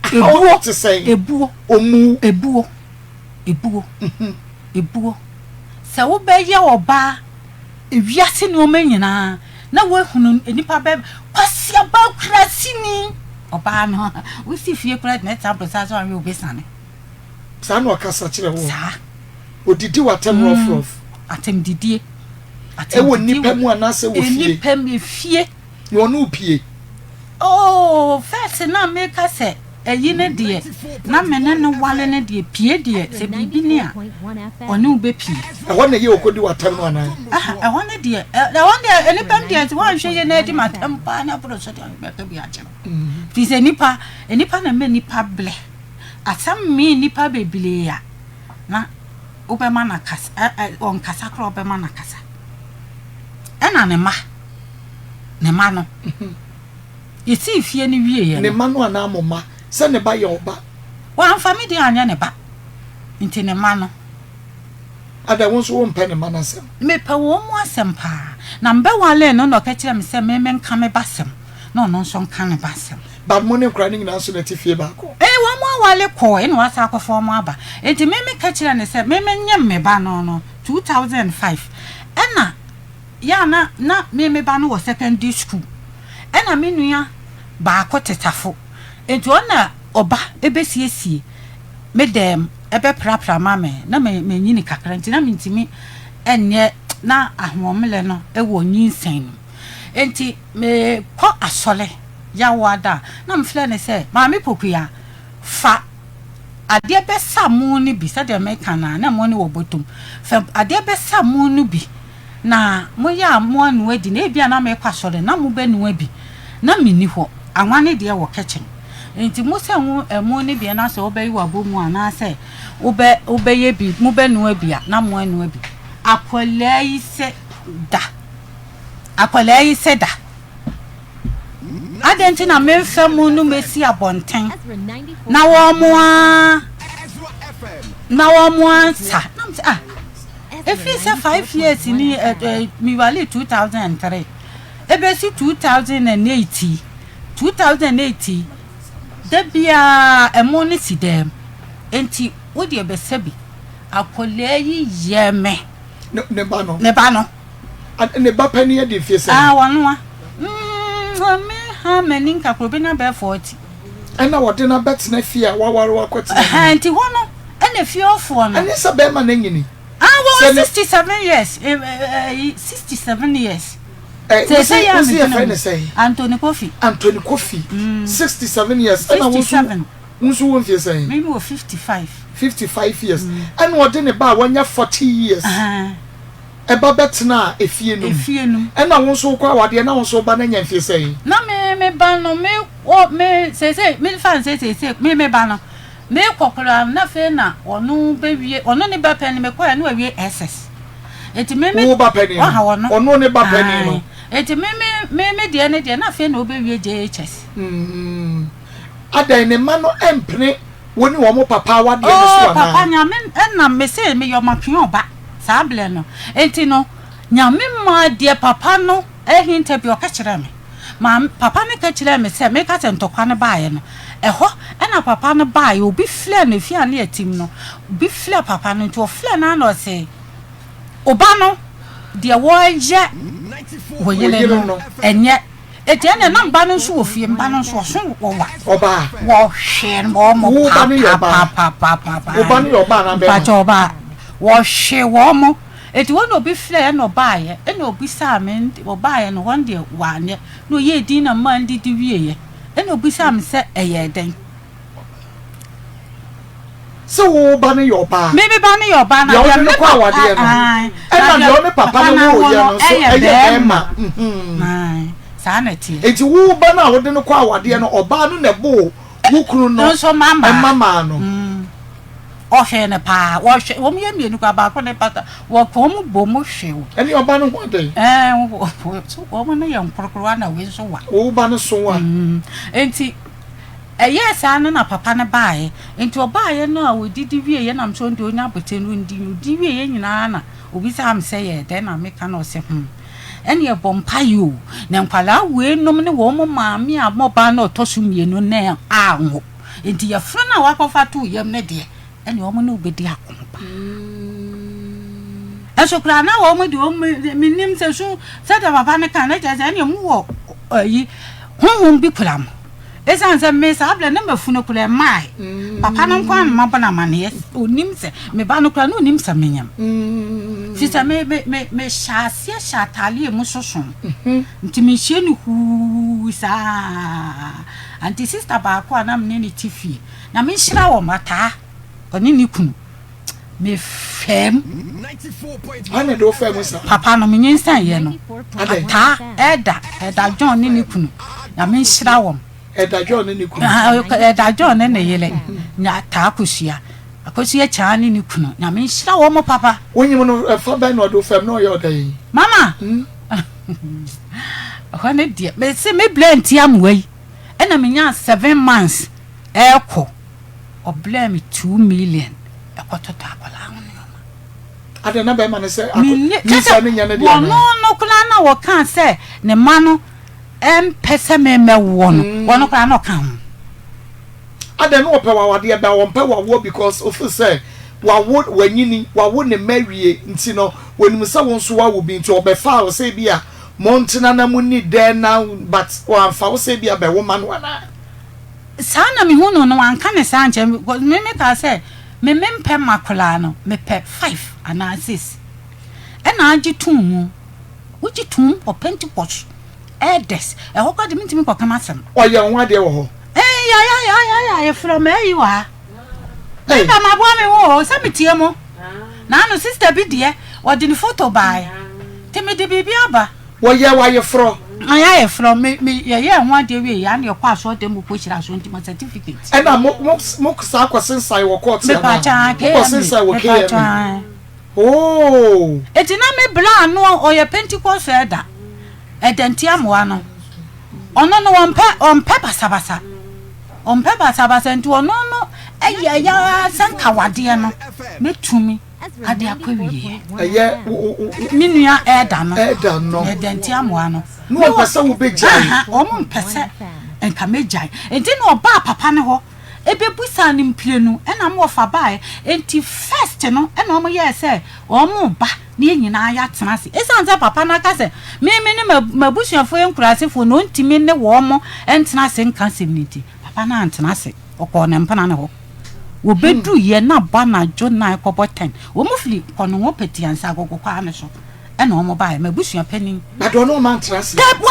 Haw te sɛn? Ebuo. Ɔmmu. Ebuo. Ebuo. Ebuo. Sɛ wobɛyɛ ɔbaa ewiase nneɛma nyinaa na woahunu nnipa bɛ kwasiaba kurasini ɔbaa no wosi fie koraa gyina example saa so anwe wobɛsane. Saa na ɔkasa kyerɛ wo. Saa. Odidi w'atɛm rɔf rɔf. Atɛmdidie. Ɛwɔ nnipa mu anaasɛ wɔ fie? Nnipa mu, efie. Na ɔne wo pie? Oh, first na meka sɛ ɛyi ne deɛ, na me ne no wale ne deɛ, pie deɛ, sɛ biribi ni a, ɔne wo bɛpie. Ɛhɔ na ɛyɛ ɔkɔdi w'atɛm no anaa? Aha, ɛhɔ ne deɛ, ɛhɔ deɛ, nnipa mu deɛ, sɛ woanhwɛ yie na adi m'atɛm paa na aboro so deɛ, mɛka bi akyerɛ wo. Firi sɛ nnipa, nnipa na ɛma nnipa blɛ. Asɛm mee nnipa bebree a, na wobɛma no akasa, ɛ, ɛ, ɔnkasa koraa wobɛma no akasa. Ɛna ne mma, ne mma no, yɛsii fie no wieeɛ no. Ne mma no anaa mo mma? Sɛ ne ba yɛ ɔba. Wamfa me deɛ anyɛ ne ba, nti ne mma no. Adɛn, wo nso wompɛ ne mma no asɛm? Mepɛ wɔn mu asɛm paa. Na mebɛwaree no na ɔka kyerɛɛ me sɛ me menka me ba asɛm, na ɔno nso nka ne ba asɛm. But mo ne nkwadaa no nyinaa nso na ɛte fie baako? Ee, wɔn aware kɔɔ, ɛna wɔasan akɔfa wɔn aba. Enti me meka kyerɛɛ no sɛ me menyem me ba no no, 2005, ɛna yɛ a na na me me ba no wɔ secondary school, ɛna me nua baako te Tafo, enti ɔno na ɔba bɛsiesie me dan mu, ɛbɛprapra ma me, na me manyini kakra nti na mentumi nyɛ, na ahoɔmmerɛ no wɔ nyinsɛn no mu. Enti mekɔ asɔre Yawoada a, na mefrɛ no sɛ, Maame Pokuya, fa. adeɛ bɛsa mo no bi, sɛdeɛ meka no a, na mo no wɔ bɔtɔ mu. Fa adeɛ bɛsa mo no bi na moyɛ a moanoa adi na ebia na mekɔ asɔre na mobɛnoa bi na menni hɔ. Anwa no deɛ wɔ kitchen. Nti mo sɛ mo ɛmo no deɛ na sɛ wobɛyi w'abɔ mu anaasɛ wobɛ wobɛyɛ bi mobɛnoa bi a na moanoa bi. Akwadaa yi sɛ da. Akwadaa yi sɛ da. Adɛn nti na memfa mu no mesi abɔnten na wɔn a na wɔn ansa? Na mo sɛ ah efiri sɛ 5 years ni ɛ ɛ miwale 2003 ebesi 2008, 2008 da biara ɛmo no si dɛm nti wo deɛ bɛsɛ bi. Akwadaa yi yɛ me. Ne ba no. Ne ba no. Ne ba panin adi mfie sɛn? Ah, wɔn a me ha m'ani nkakra obi na bɛyɛ 40. Ɛna wɔde no abɛtena fie a waware wakɔtena mu. Ɛhɛn, nti hɔ no ɛna fie ɔfoɔ no. Ɛne sɛ bɛrima no anyini. Ah, wɔwɔ 67 years, 67 years. Ɛ wosi wosi yɛ fɛ ne sɛn? Anthony Kofi. Anthony Kofi. 67 years. Ɛna wo nso 67. Wo nso wɔ mfie sɛn? Me wɔ 55. 55 years. Ɛna ɔde ne ba a wanya 40 years ɛba bɛtena efie no mu. Efie no mu. Ɛna wo nso kɔ awadeɛ na wo nso ba no anya mfie sɛn? Na me ba no, me wɔ me sese me fa n sese me ba no me kɔ koraa na afei na ɔno bɛwie, ɔno ne ba panin. Me kɔɛ na wawie SS, eti me Wo ba panin no? Ɔha ɔno. Ɔno ne ba panin no. Ae. Eti me deɛ ne deɛ na afei na ɔbɛwie JHS. Adan ne ma no mpene wo ne wɔn papa awadeɛ no so Oh, papa anaa? Nyame ɛnam me se meyɛ ɔmatwe ɔba saa berɛ no, enti no Nyame maa deɛ papa no ahinta bi ɔka kyerɛɛ me. Maame papa no ka kyerɛɛ me sɛ meka sɛ ntɔkwa no baeɛ no ɛhɔ ɛna papa no baeɛ, obi frɛɛ no efie a ne yɛtim no, obi frɛɛ papa no, nti ɔfrɛɛ no ana ɔse ɔba no deɛ wɔyɛ wɔ yere no ɛnyɛ. Eti ɛna na mba no nso wɔ fie, mba no nso ɔso wɔwa. Ɔbaa. Wɔhwɛ no wɔn mo Wo ba no yɛ ɔbaa? papapapaapa. Wo ba no yɛ ɔbaa anaa bɛrima? Mpakyɛ, ɔbaa. Wɔhwe wɔn mo. Eti wɔn na obi frɛ ɛna ɔbaayɛ ɛna obisaa me. Ɔbaayɛ no wɔn deɛ wanyɛ na oyɛ din na mmaa ndidi wieɛ ɛna obisaa me sɛ ɛyɛ dɛn. Sɛ wo ba no yɛ ɔbaa. Me ba no yɛ ɔbaa na deɛ deɛ ɔde no me kɔ papa awadeɛ no ae, ɛna na deɛ ɔne papa no woyɛ no nso ɛyɛ ɛyɛ bɛrima. bɛrima. Ae, saa na ɛteɛ. Eti wo ba no a wode no kɔ awadeɛ no, ɔbaa no na ɛboo wo kunu no nso mama ɛmamaa no. Ɔhwɛ no paa, wɔhwɛ wɔn yɛ mmienu kora, baako ne pata wɔka wɔn bɔ mu hwɛ o. Ɛne ɔba no ho adɛn? Ɛɛ, so wɔn no yɛ nkorokorowa na wei nso wa. Wo ba no so wa. Nti ɛyɛɛ saa no na papa no baeɛ, nti ɔbaeɛ no a wɔdidi wieɛ nam so deɛ ɔnya abotire no ndi ɔdi wieɛ nyinaa na obisaa me sɛ yɛ dɛn na meka na ɔsɛ ɛne ɛbɔ mpaeɛ o, na nkwalaa wei nom ne wɔn maame a mɔbaa na ɔtɔ so mmienu ne anwo, nti yɛfrɛ no a wakɔfa too yam ne deɛ ɛne wɔn ne wobɛdi ako paa. Ɛnso koraa na wɔn de wɔn menim sɛ so sɛdeɛ papa no ka na kyerɛ sɛ ɛne mu wɔ ayi honhom bi kura mo, ɛsiane sɛ me saa berɛ ne mafunu koraa mmae. Papa no nko a na mabɔ no amanneɛ, onim sɛ me ba no koraa na onim sɛ menyam fi sɛ me me me mehyɛ aseɛ hyɛ ataadeɛ mu soso, nti mehyɛ no huu saa. Auntie sister baako a na mene ne te fie na menhyira wɔ mataa ɔne ne kunu mefɛm. Ana de wo fɛ mu sa? Papa no menyinsɛn no. Adɛn? Ataa ɛda ɛda John ne ne kunu na menhyira wɔn. Ɛda John ne ne kunu. Ah, ɛda John ne ne yere na ataa Akosua, Akosua Kyaa ne ne kunu na menhyira wɔn mo papa. Wonyim no, ɛfa bɛn na ɔde wo fɛm na ɔyɛ ɔda yi? Mama, ɛhɔ ne deɛ mese me brɛ nti amoa yi ɛna menya 7 months ɛɛkɔ ɔbrɛ me 2 million ɛkɔtotɔ akwadaa ho nneɛma. Adɛn, na bɛrima no sɛ Menni nyinsɛn no nyɛ ne deɛ wɔno anaa? No koraa na wɔkaa sɛ ne ma no ɛmpɛ sɛ memmɛwoɔ no, wɔno koraa na ɔka ho. Adɛn, na wɔpɛ wawadeɛ ba wɔmpɛ wawoɔ because ofi sɛ wawo wanyini wawo ne mma awie, nti no wɔnim sɛ wo nso wawo bi, nti ɔbɛfaa wo sɛ bi a montena na monni dɛn na but wɔamfa wo sɛ bi a bɛwo ma no anaa? Saa na mehu no no, wanka ne saa nkyɛn because me mekaa sɛ me mempɛ ma koraa no, mepɛ five anaa six, ɛna agye tom mu wogye tom wɔ Pentecost elders ɛhɔ koraa de mentumi nkɔka m'asɛm. Ɔyɛ ho adeɛ wɔ hɔ? Ɛɛ, yɛayɛ yɛfrɛ me ayi wɔ ha. Me ba maboa me ho o, sɛ metie mo. Naano sister bi deɛ, ɔde ne photo baeɛ. Nti mede biribi aba. Wɔyɛɛ wo ayeforɔ? Mayɛ ayeforɔ. Me, me, yɛyɛɛ ho adeɛ wieeɛ a, ɛna yɛkɔɔ asɔɔdan mu kɔhyiraa so, nti ma certificate. Ɛna mo, mo, mo san kɔsensan wɔ court anaa? Mepaakyɛw, ae, Mo kɔsensan KMA. wɔ Mepaakyɛw, KMA? ae. Oh! Enti na me bra no ɔyɛ Pentecost elder, Elder Ntiamoa no. Ɔno no ɔmpɛ, ɔmpɛ basabasa. Ɔmpɛ basabasa nti ɔno no yɛ yɛ ara sɛ nka wadeɛ no mɛtumi ade akɔ awieɛ. Ɛyɛ wo wo wo. Me nua Elder no. Elder no. Elder Ntiamoa no. Na ɔmpɛ sɛ wobɛgyae. Aha, wɔn mpɛ sɛ nka mɛgyae. Nti na ɔbaa papa no hɔ ɛbɛbusaa no mprenu ɛna mo wɔfa baeɛ. Nti first no ɛna wɔn yɛɛ sɛ wɔn reba na yɛn nyinaa yɛatena ase. Esiane sɛ papa no aka sɛ me me ne m'abusuafoɔ yɛ nkurasefoɔ na ɔntumi ne wɔn ntena ase nka asɛm no nti, papa no antena ase. Ɔkɔɔ ne mpena no hɔ. Wɔbɛduruiɛ na abɔ anadwo nnan kɔbɔ ten. Wɔfiri Kɔnongo Petiansa Agogo kwaa no so na wɔbaeɛ. M'abusua panin. But ɔne wɔn antena ase? Dabi,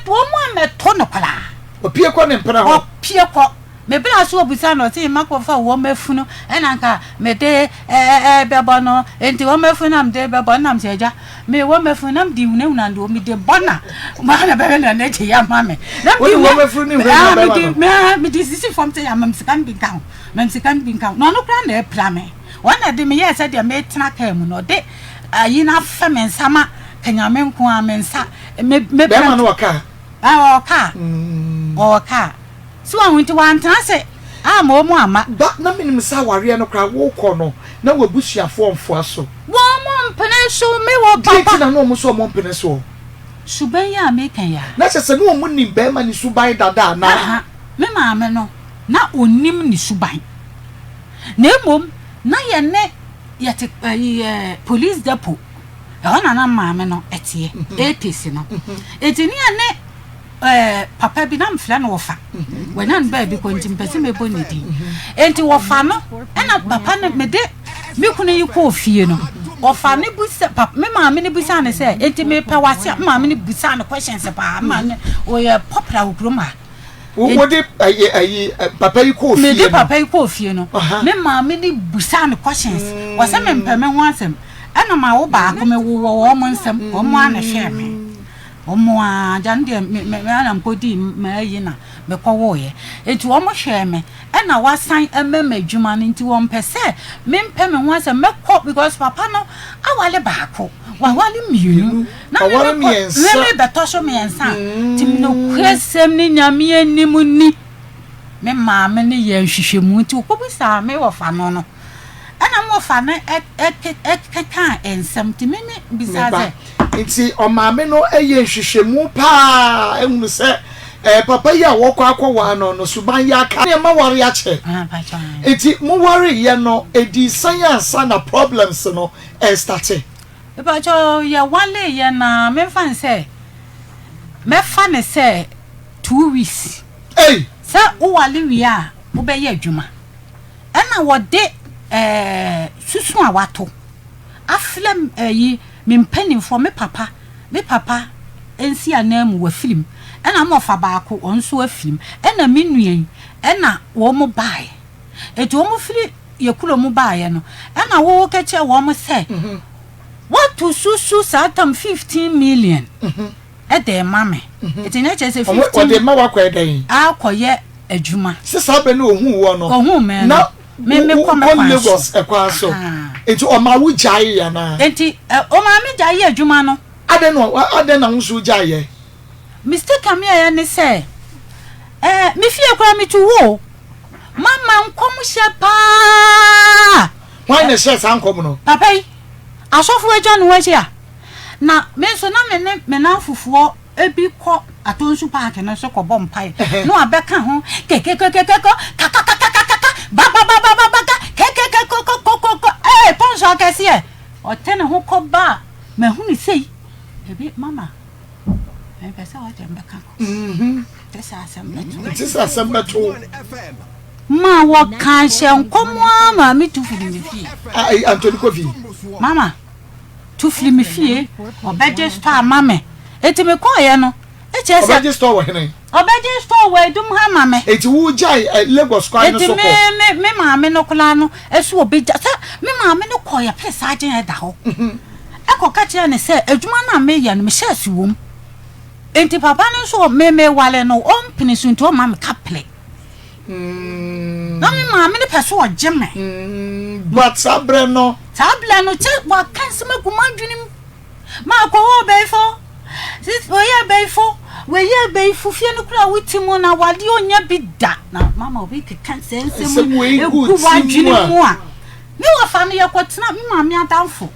wɔn ammɛto no koraa. Ɔpue kɔ ne mpena hɔ? Ɔpue kɔ. Me bra so obisa no ɔse makɔ fa wɔn afunu ɛna nka mede bɛbɔ no nti wɔn afunu na mede bɛbɔ no na mesɛ agya me wɔn afunu na mede hunahuna no mede bɔ na maa na bɛhwɛ na n'agye yɛ ama me na mede wɔn afunu ne hunahuna bɛma no mede sisi fam sɛ yɛ sika no bi nka ho mam sika no bi nka ho na ɔno koraa na apira me wɔn na ɛde meyɛɛ sɛ deɛ metena kaa mu no ɔde ayi no afɛ me nsa ma kanyame nko a me nsa me me bɛrima no wɔ kaa ɔwɔ kaa ɔwɔ kaa So wahu nti wantena ase amma wɔn amma. Ba, na menim sɛ awareɛ no koraa worekɔ no na w'abusuafoɔ mfoa so. Wɔn mpene so, me wɔ papa. Deɛ nti na na wɔn nso wɔn mpene soɔ? Suban yi a meka yi a. Na kyerɛ sɛ na wɔn nim barima no suban dada anaa? Aha, me maame no, na ɔnnim ne suban. Na mmom na yɛne yɛte ɛyi ɛɛ police depot, ɛhɔ na na maame no teɛ, APC no. Enti ne yɛne. Ɛɛ papa bi na mefrɛ no wɔfa. Wanya no baabi kɔ nti mepɛ sɛ mebɔ ne din. Enti wɔfa no ɛna papa no mede me kunu yi kɔɔ fie no wɔfa no bisa papa me maame no bisa no sɛ enti mepɛ wase a me maame no bisa no questions paa me maame no ɔyɛ popular wɔ kurom ha. Wode ayi ayi papa yi kɔɔ fie no. Mede papa yi kɔɔ fie no me maame no bisa no questions wɔsɛ mempɛ me ho asɛm ɛna ma wo baako mewowɔ wɔn nsam wɔn ara na ɛhwɛɛ me. Wɔn ara, agya no deɛ me me ara na mekɔdii m'ayi na mekɔwoeɛ. Enti wɔhwɛɛ me ɛna wɔasan ama me adwuma no nti wɔmpɛ sɛ mempɛ me ho asɛm mɛkɔ because papa no aware baako, waware mmienu na me Waware mekɔ mmiɛnsa. me mebɛtɔ so mmiɛnsa a nti nokorɛsɛm ne Nyame anim ni me maame no yɛɛ nhwehwɛmu nti ɔkɔbisaa me wɔfa no no ɛna me wɔfa no kekaa nsɛm nti me me bisaa Me ba. sɛ. Nti ɔmaame no yɛ nhwehwɛmu paa hunu sɛ eh, papa yi a wɔkɔ akɔwaa no no suban yɛ aka ne ɛma ware akyɛ. Nti mo wareyɛ no ɛdii sɛn ansa na problems no ɛrestate? Mepakyɛw yɛ wareyɛ no a memfa no sɛ mɛfa no sɛ 2 weeks. Ei! Sɛ wo ware wie a wobɛyɛ adwuma ɛna wɔde eh, susu a wato afrɛ ayi me mpanimfoɔ, me papa, me papa nsi ananmu wafiri mu, ɛna me wɔfa baako ɔno nso afiri mu, ɛna me nua yi, ɛna wɔn baeɛ. Enti wɔn firi yɛ kuro mu baeɛ no, ɛna wo ka kyerɛ wɔn sɛ, woato susu saa tam 15 million ɛde rema me. Enti na kyerɛ sɛ 15. Wɔde ma wakɔyɛ dɛn? Akɔyɛ adwuma. Sɛ saa bɛ no ohuu wɔ no. Ohuu me no. Me me kɔ me kwan so. Lagos ɛkwan so. Nti ɔma wo gyae yɛ anaa? Nti ɔma me gyae yɛ adwuma no. Adɛn na adɛn na wo nso gyae yɛ? Mistake a me yɛ ne sɛ ɛɛ me fie koraa me tu wo o. Mama nkɔm hyɛ paa. Hwan na ɛhyɛɛ saa nkɔm no? Papa yi. Asɔfo atwa ne ho ahyia. Na me nso na me ne me namfofoɔ bi kɔ Atonsu Park no so kɔbɔ mpae na wabɛka ho kekekekekeko kakakakakaka bababababaka kekekekokokoko ee tonsu akɛseɛ ɔte ne ho kɔ ba a mahunu sei ebi mama mepɛ sɛ wagye mbɛka kɔ te sɛ asɛm bɛto te sɛ asɛm bɛto ma wɔka hyɛ nkɔm a ma metu firi me fie Anthony Kofi mama tu firi me fie, ɔbɛgye store ama me. Enti mekɔeɛ no, kyerɛ sɛ. Ɔbɛgye store wɔ hene? Ɔbɛgye store wɔ Adum ha ma me. Enti wo gyae ɛ Lagos kwan no so Enti kɔ? me me me maame no koraa no ɛso ɔbɛgya sɛ me maame no kɔ yɛ pere saa agyen ɛda hɔ ɛkɔ ka kyerɛ no sɛ adwuma no a meyɛ no mehyɛ ase wom enti papa no nso me me wale no ɔmpene so nti ɔmma me kaplɛ na me maame no pɛ so ɔgye me. But saa berɛ no. Saa berɛ no kyɛ waka nsɛm agu m'adwene mu. Maakɔ hɔ ɔbɛyifo, sis wɔyɛ abɛyifo, wɔyɛ abɛyifo fie no koraa wote mu na awadeɛ ɔnya bi da. Na mama obi keka sɛ nsɛm wei egu w'adwene mu a. Me wɔfa no yɛkɔtena me maame adamfo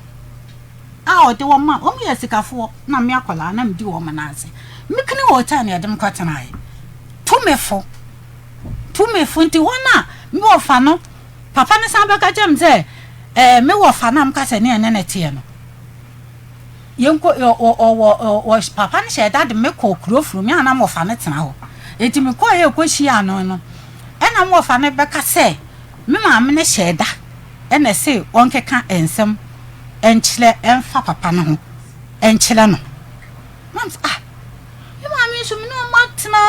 a ɔde wɔn ma wɔn yɛ sikafoɔ na me akwadaa na medi wɔn nan ase. Me kene hotel na yɛde me kɔtenaeɛ. Tumefo, tumefo nti hɔ no a me wɔfa no papa no san bɛka kyerɛ me sɛ ɛɛ me wɔfa no a meka sɛ ne ɛne ne teɛ no. Yɛnkɔ ɔ ɔ ɔwɔ ɔ ɔ papa no hyɛɛ da de me kɔɔ kuro funu me a na wɔfa no tena hɔ. Enti mekɔeɛ kɔhyiaa no no, ɛna wɔfa no bɛka sɛ me maame no hyɛɛ da na ɛse ɔnkeka nsɛm nkyerɛ ɛmfa papa no ho nkyerɛ no. Na me sɛ ah, me maame nso me ne wɔn atena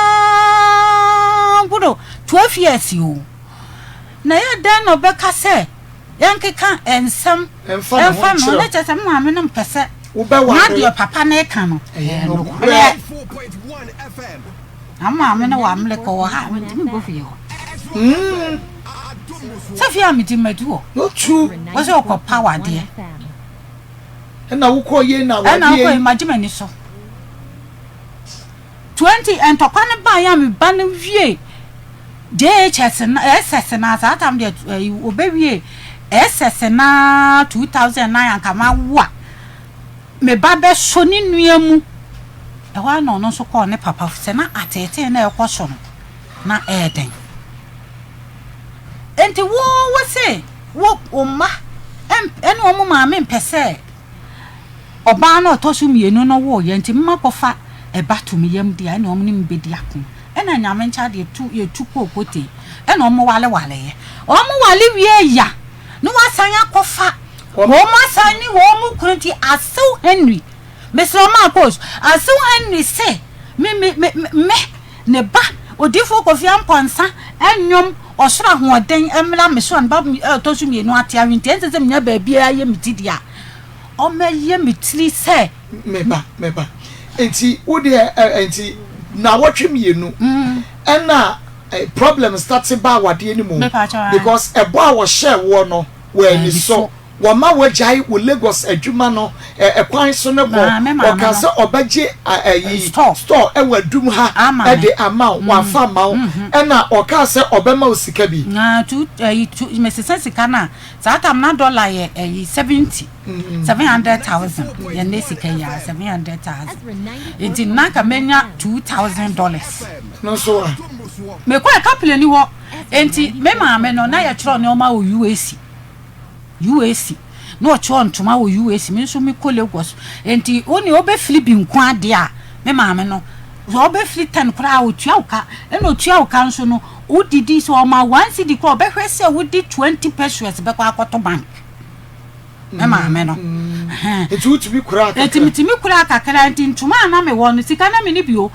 boro 12 years o. Na ɛyɛ dɛn na ɔbɛka sɛ yɛnkeka nsɛm mfa ne ho mfa ne ho nkyerɛ na kyerɛ sɛ me maame no mpɛ sɛ na wobɛware deɛ papa no reka no ɛyɛ ɛyɛ nokorɛ. nokorɛ. Na me maame no wɔ Amerika ɔwɔ ha a mentumi nkɔ fie hɔ. Sɛ fie a mete madu hɔ. Not true. Wɔ sɛ ɔkɔpa wadeɛ. Ɛna wokɔ yie na Ɛna wadeɛ wokɔ yi. magye m'ani so. 20 ntɔkwa no baeɛ a me ba no wie JHS na SS na saa tam deɛ ɛyi ɔbɛwie SS na 2009 anka mawo a me ba bɛsɔ ne nua mu ɛhɔ ara na ɔno nso kɔɔ ne papa sɛ na ateetee na ɛkɔ so no na ɛyɛ den nti wo wo se wo wo mma ɛne wɔn maame mpɛ sɛ Ɔbaa no a ɔtɔ so mienu no wooeɛ nti mma kɔfa ɛba to me yam deɛ ɛne wɔn ne me bɛdi ako. Ɛna Nyame nkyɛ adeɛ tu yɛtu kɔɔ Kotei ɛna wɔn wale waleeɛ. Wɔn wale wieeɛ a ne wɔasan akɔfa wɔn asan ne wɔn kunu nti Asew Henry mesrɛ wo Marcos Asew Henry se me me me me ne ba Odiyifoɔ Kofi Amponsah nnwom Ɔsoro Ahoɔden mmra me so a ne ba a ɔtɔ so mienu ate awe nti ɛnsɛ sɛ menya baabiara yɛ me ti deɛ a ɔmmɛyɛ me tiri sɛ. Me ba, me ba. Nti wo deɛ ɛ nti nawɔtwe mienu ɛna problem starte ba awadeɛ no mu because ɛbɔ a wɔhyɛɛ woɔ no w'ani so wɔma wagyae wo Lagos adwuma no ɛkwan so no kɔ ɔka sɛ ɔbɛgye ɛyi store ɛwɔ adum ha ɛde ama wo wamfa amma wo ɛna ɔkaa sɛ ɔbɛma wo sika bi. Na tu ɛyi tu mesesa sika no a Saa tam na dollar yɛ ɛyi 70 700,000 yɛ ne sika yi a 700,000 nti na nka menya 2,000 dollars. No nso a. Mekɔ ɛka plane hɔ nti me maame no na yɛtwerɛ nneɛma wɔ UAC UAC na ɔtwerɛ ntoma wɔ UAC me nso mekɔ Lagos nti wo ne wobɛfiri bi nko adeɛ a me maame no sɛ wobɛfiri 10 koraa ɔtua wo ka ɛna ɔtua wo ka nso no Wodidi, sɛ ɔma one cedi koraa ɔbɛhwɛ sɛ wode 20 pesewas bɛkɔ akɔto bank. Me maame no. Nti wotumi kuraa kakra? Nti metumi kuraa kakra nti ntoma a na mewɔ no sika na menni bi o.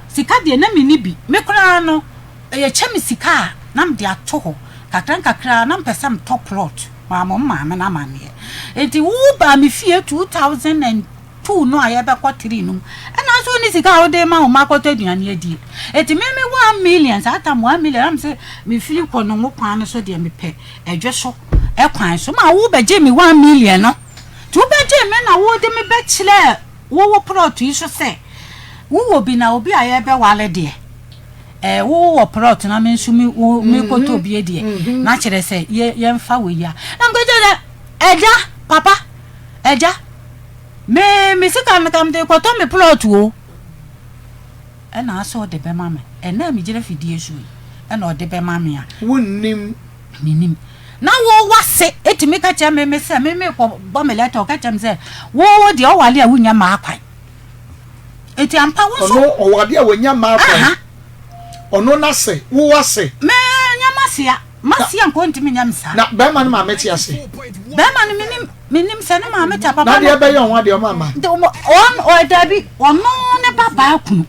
Sika deɛ na menni bi. Me koraa no yɛkyɛ me sika a na mede ato hɔ kakra nkakra na mepɛ sɛ metɔ plot. Mammɔ me maame no amanneɛ. Nti wobaa me fie 2000 2 no a yɛbɛkɔ 3 no mu ɛna nso wonni sika a wode ma wo mma akɔtɔ aduane adie eti me me 1 million saa tam 1 million na me sɛ mefiri kɔ no ngo kwan no so deɛ mepɛ ɛdwe so ɛkwan so ma wo bɛgye me 1 million no nti wobɛgye me na wode me bɛkyerɛ wo wo prɔto yi so sɛ wowɔ bi na obi a yɛbɛwale deɛ ɛɛ wo wɔ prɔto na me nso me wo mekɔtɔ bie deɛ na kyerɛ sɛ yɛ yɛmfa wɔ yi a na mekɔkyerɛ sɛ ɛgya papa ɛgya Me me sika no ka mede rekɔtɔ me plot o. Ɛna asɛ ɔde bɛma me. Ɛnɛ a megyina fidie so yi, ɛna ɔde bɛma me a. Wonnim. Mennim. Na wo wase etumi ka kyerɛ me me sɛ me mekɔ bɔ me lɛtɛ ɔka kyerɛ me sɛ wo wo deɛ ɔwale a wonya mmaa kwan. Eti ampa wo nso. Ɔno ɔwade a wɔnya mmaa kwan. Ɔno n'ase wo wase. Me nyɛ m'asea. M'asea nko ntumi nyɛ me saa. Na bɛrima no maame te ase. Bɛrima no menim. Menim sɛ ne maame ta papa no. Na deɛ ɛbɛyɛ ɔho adeɛ ɔmo ama. Ɔn ɔ dabi ɔno ne ba baa kunu.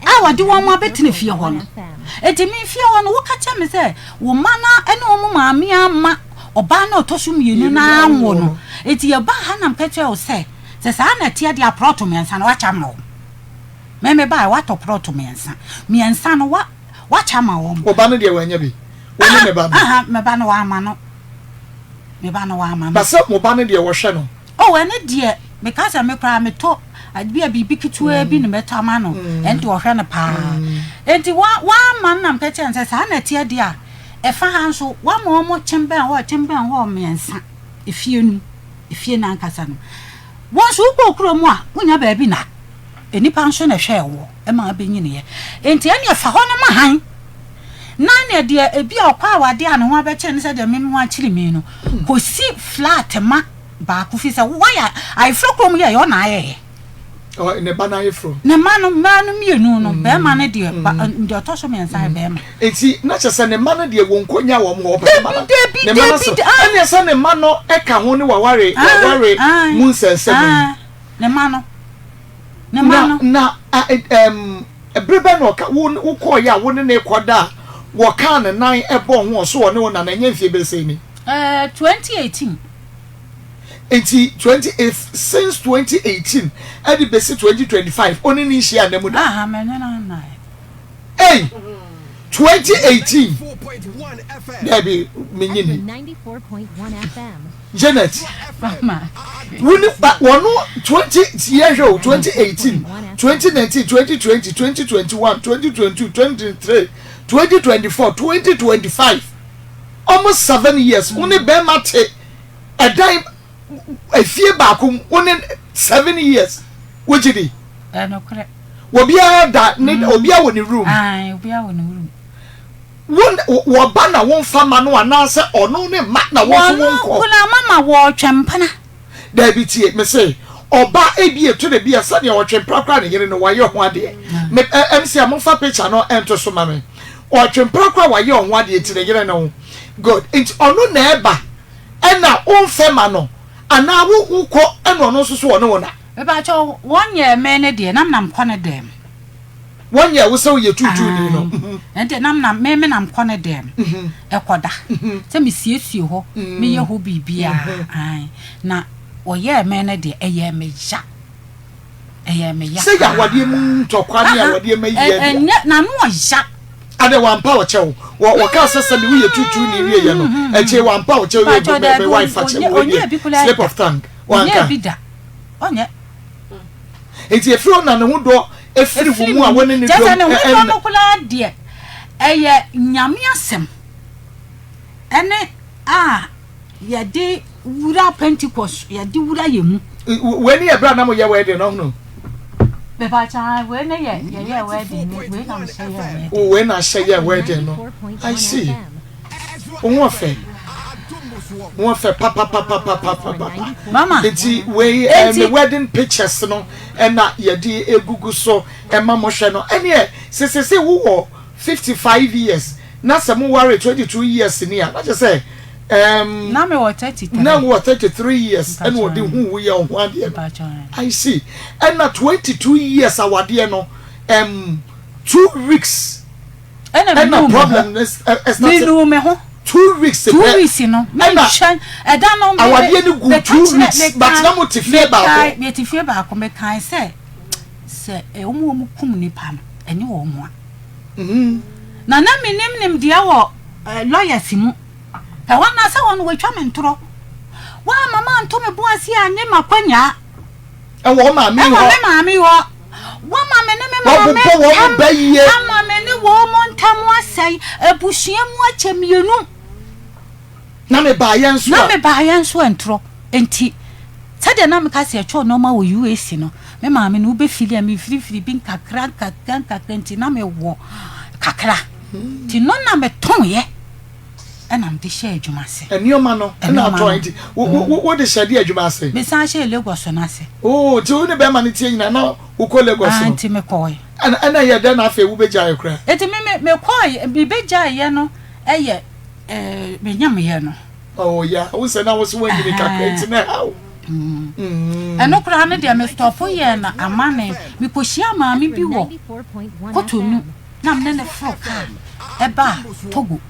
A wɔde wɔn abɛtena fie hɔ no. Enti me fie hɔ no, woka kyerɛ me sɛ wo mma no ne wɔn maame amma ɔbaa no a ɔtɔ so mmienu no anwo no. Enti yɛbaa ha na meka kyerɛɛ wo sɛ, sɛ saa na ɛteɛ deɛ a, prɔto mmiɛnsa no, woakyɛ ama wɔn. Me mebaeɛ, woatɔ prɔto mmiɛnsa. Mmiɛnsa no, wa, woakyɛ ama wɔn. Wo ba no deɛ wannya bi? Wo ne ne ba no? Aha, me ba no, wamma no. Me ba no, wamma no. Na sɛ mo ba no deɛ, wɔhwɛ no? Oh, ɛno deɛ, meka sɛ me koraa metɔ bi a biribi ketewaa bi na mɛtɔ ama no, ɛno deɛ ɔhwɛ no paa. Enti wa, wamma no na meka kyerɛɛ no sɛ saa na ɛteɛ deɛ a, ɛfa ha nso, wama wɔn kyembɛn hɔ, kyembɛn hɔ mmiɛnsa, efie no mu, efie no ankasa no. Wo nso wokɔɔ kurom a, wonnya baabi nna. Nnipa nso na ɛhwɛɛ woɔ ma wobɛnyiniiɛ. Enti ɛnneɛ fa hɔ no ma hann. Na ɛnneɛ deɛ ebi a ɔkɔ awadeɛ a ne ho abɛkyere no sɛdeɛ me ho akyere me no, kɔsi flat ma baako firi sɛ woayɛ ayeforɔ kurom yɛeɛ ɔna ayɛeɛ. Ɔ ne ba no ayeforɔ. Ne mma no mmaa no mmienu no bɛrima no deɛ ba deɛ ɔtɔ so mmiɛnsa yɛ bɛrima. Nti na kyerɛ sɛ ne mma no deɛ wɔn nkɔnya wɔn hɔ ɔpɛ sɛ mma no Dabi ne mma no dabi so dabi ah. ɛnneɛ sɛ ne mma no ka ho ne waware Ah waware ah mu nsɛnsɛm yi. ah ne mma no ne mma Na no. na a ɛm bere bɛn na ɔka wo wokɔɔeɛ a wo ne no rekɔda a wɔkaa ne nan bɔɔ ho ɔso ɔne wo nana ɛnyɛ mfie bɛyɛ sɛn ni? Ɛɛ 2018. Nti 20 if since 2018 ɛde besi 2025 ɔne ne nhyia nna mu da. Aha me ne no nnaeɛ. Ei 2018 daabi menye ni. Janet wo ne ba wɔno 20 yɛhwɛ o 2018 2019 2020 2021 2022 2023 2024 2025 almost 7 years wo ne bɛrima te ɛdan efie baako mu wo ne 7 years wogye di Ɛnokorɛ. obiara da ne obiara wɔ ne room. Ae, obiara wɔ ne room. Wo wɔba na womfa ma no anaasɛ ɔno ne mma na wo nso Wɔn wonkɔ? koraa mama wɔretwɛn mpena. Daabi tie, mese ɔba ebi eto da bi a sɛdeɛ ɔtwe mpena koraa ne yere no wayɛ ho adeɛ. Me ɛ MC a momfa picture no nto so ma me. Ɔtwe mpena koraa wayɛ ɔho adeɛ nti ne yere no good nti ɔno na ɛba ɛna womfɛ ma no anaa wo wokɔ ɛna ɔno nso so ɔne wo na. Mepakyɛw, wɔnyɛɛ me ne deɛ na menam kɔ ne dɛm. Wɔnyɛɛ wo sɛ woyɛ tuutuuni no. Ae, ɛnde na menam, me menam kɔ ne dɛm ɛkɔda, sɛ mesiesie hɔ, meyɛ hɔ biribiara, ae, na wɔyɛɛ me no deɛ, ɛyɛɛ me ya, ɛyɛɛ me ya Sɛ yɛ awadeɛ mu paa. ntɔkwa ne Aha, awadeɛ mu ɛ, ayie deɛ. ɛnyɛ, n'ano ɔya. Adɛ wampa wo kyɛw? Wɔ, wɔkaa sɛ sɛbi woyɛ tuutuuni wieɛ no, akyire wampa wo kyɛw, Pakyɛw, me, me daabi, wife fakyɛ ɔnyɛ, me, wei ɔnyɛɛ deɛ, bi koraa slip da, of tongue, ɔnyɛɛ wanka? bi da, ɔnyɛ. Enti ɛfiri hɔ na ne ho dɔ firi wo mu a wo ne ne Kyerɛ sɛ dɔ ne ho dɔ no koraa deɛ, ɛyɛ Nyame asɛm ɛne a yɛde wura Pentecost, yɛde wura yɛn mu. Wei ne yɛ berɛ a na moyɛ wedding no ɔhono? Mepakyɛ wei ne yɛ yɛyɛ wedding no, wei na mehyɛ yɛɛ wedding. Oh, wei na ahyɛ yɛɛ wedding no, I see. Wo ho ɔfɛ, wo ho ɔfɛ papapapapapapa. Mama, Nti wei enti. ne wedding pictures no ɛna yɛde egugu so ɛma mo hwɛ no. Ɛneɛ sɛ sɛsɛ wowɔ 55 years na sɛ mo ware 22 years ni a na kyerɛ sɛ ɛɛm. Na me wɔ 33. Na wowɔ 33 years ɛna Mpakyɛw ɔde hu wo yɛ wo ho adeɛ no. Mpakyɛw. I see. Ɛna 22 years awadeɛ no ɛɛm 2 weeks. Ɛna Ɛna menuu me ho. problem no ɛstarte. Menuu me ho. 2 weeks Two pɛ. weeks no. Ɛna Menhwɛ ɛda no. awadeɛ no gu Meka two kyerɛ weeks but meka na mo te fie baako. mekae yɛte fie baako mekae sɛ sɛ wɔn a wɔn kum nipa no ɛnyɛ wɔn a. Na na menim nimdeɛ wɔ lawyers mu. Ɛhɔ na sɛ wɔn wɔatwa me ntorɔ. Wɔamma manto me bo ase annye m'akwanyaa. Ɛwɔ wo maame Ɛwɔ hɔ. me maame hɔ. Wɔma me ne me maame Wɔbobɔ wɔn ntam ba yie. ama me ne wɔn ntam asɛe. Abusua mu akyɛ mmienu. Na me baayɛ nso Na a. me baayɛ nso ntorɔ. Nti sɛdeɛ na meka sɛ yɛtwɛw nneɛma wɔ UAC no, me maame no wobɛfili a mefirifiri bi nkakra nkakra nkakra nti na mewɔ kakra. Nti no na metɔnyɛ ɛna mede hyɛɛ adwuma ase. Nneɛma no ɛna Nneɛma atɔn no. nti wo wo wo de hyɛ de adwuma ase. Mesan hyɛɛ Lagos no ase. Oo nti wo ne bɛrima no tie nyinaa na wokɔ Lagos Ah, no. nti mekɔe. Ɛna ɛna yɛ dɛn na afei wobɛgyae koraa? Nti me me mekɔe mebɛgyaeɛ no ɛyɛ ɛɛ menyamyɛ no. Oh yeah, wo sɛ na wo so wanyini kakra nti na ɛha wo. Ɛno koraa no deɛ me stɔpo yɛɛ no amane. Mekɔhyiaa maame bi wɔ Cotonou na me ne no foro kaa ɛbaa Togo.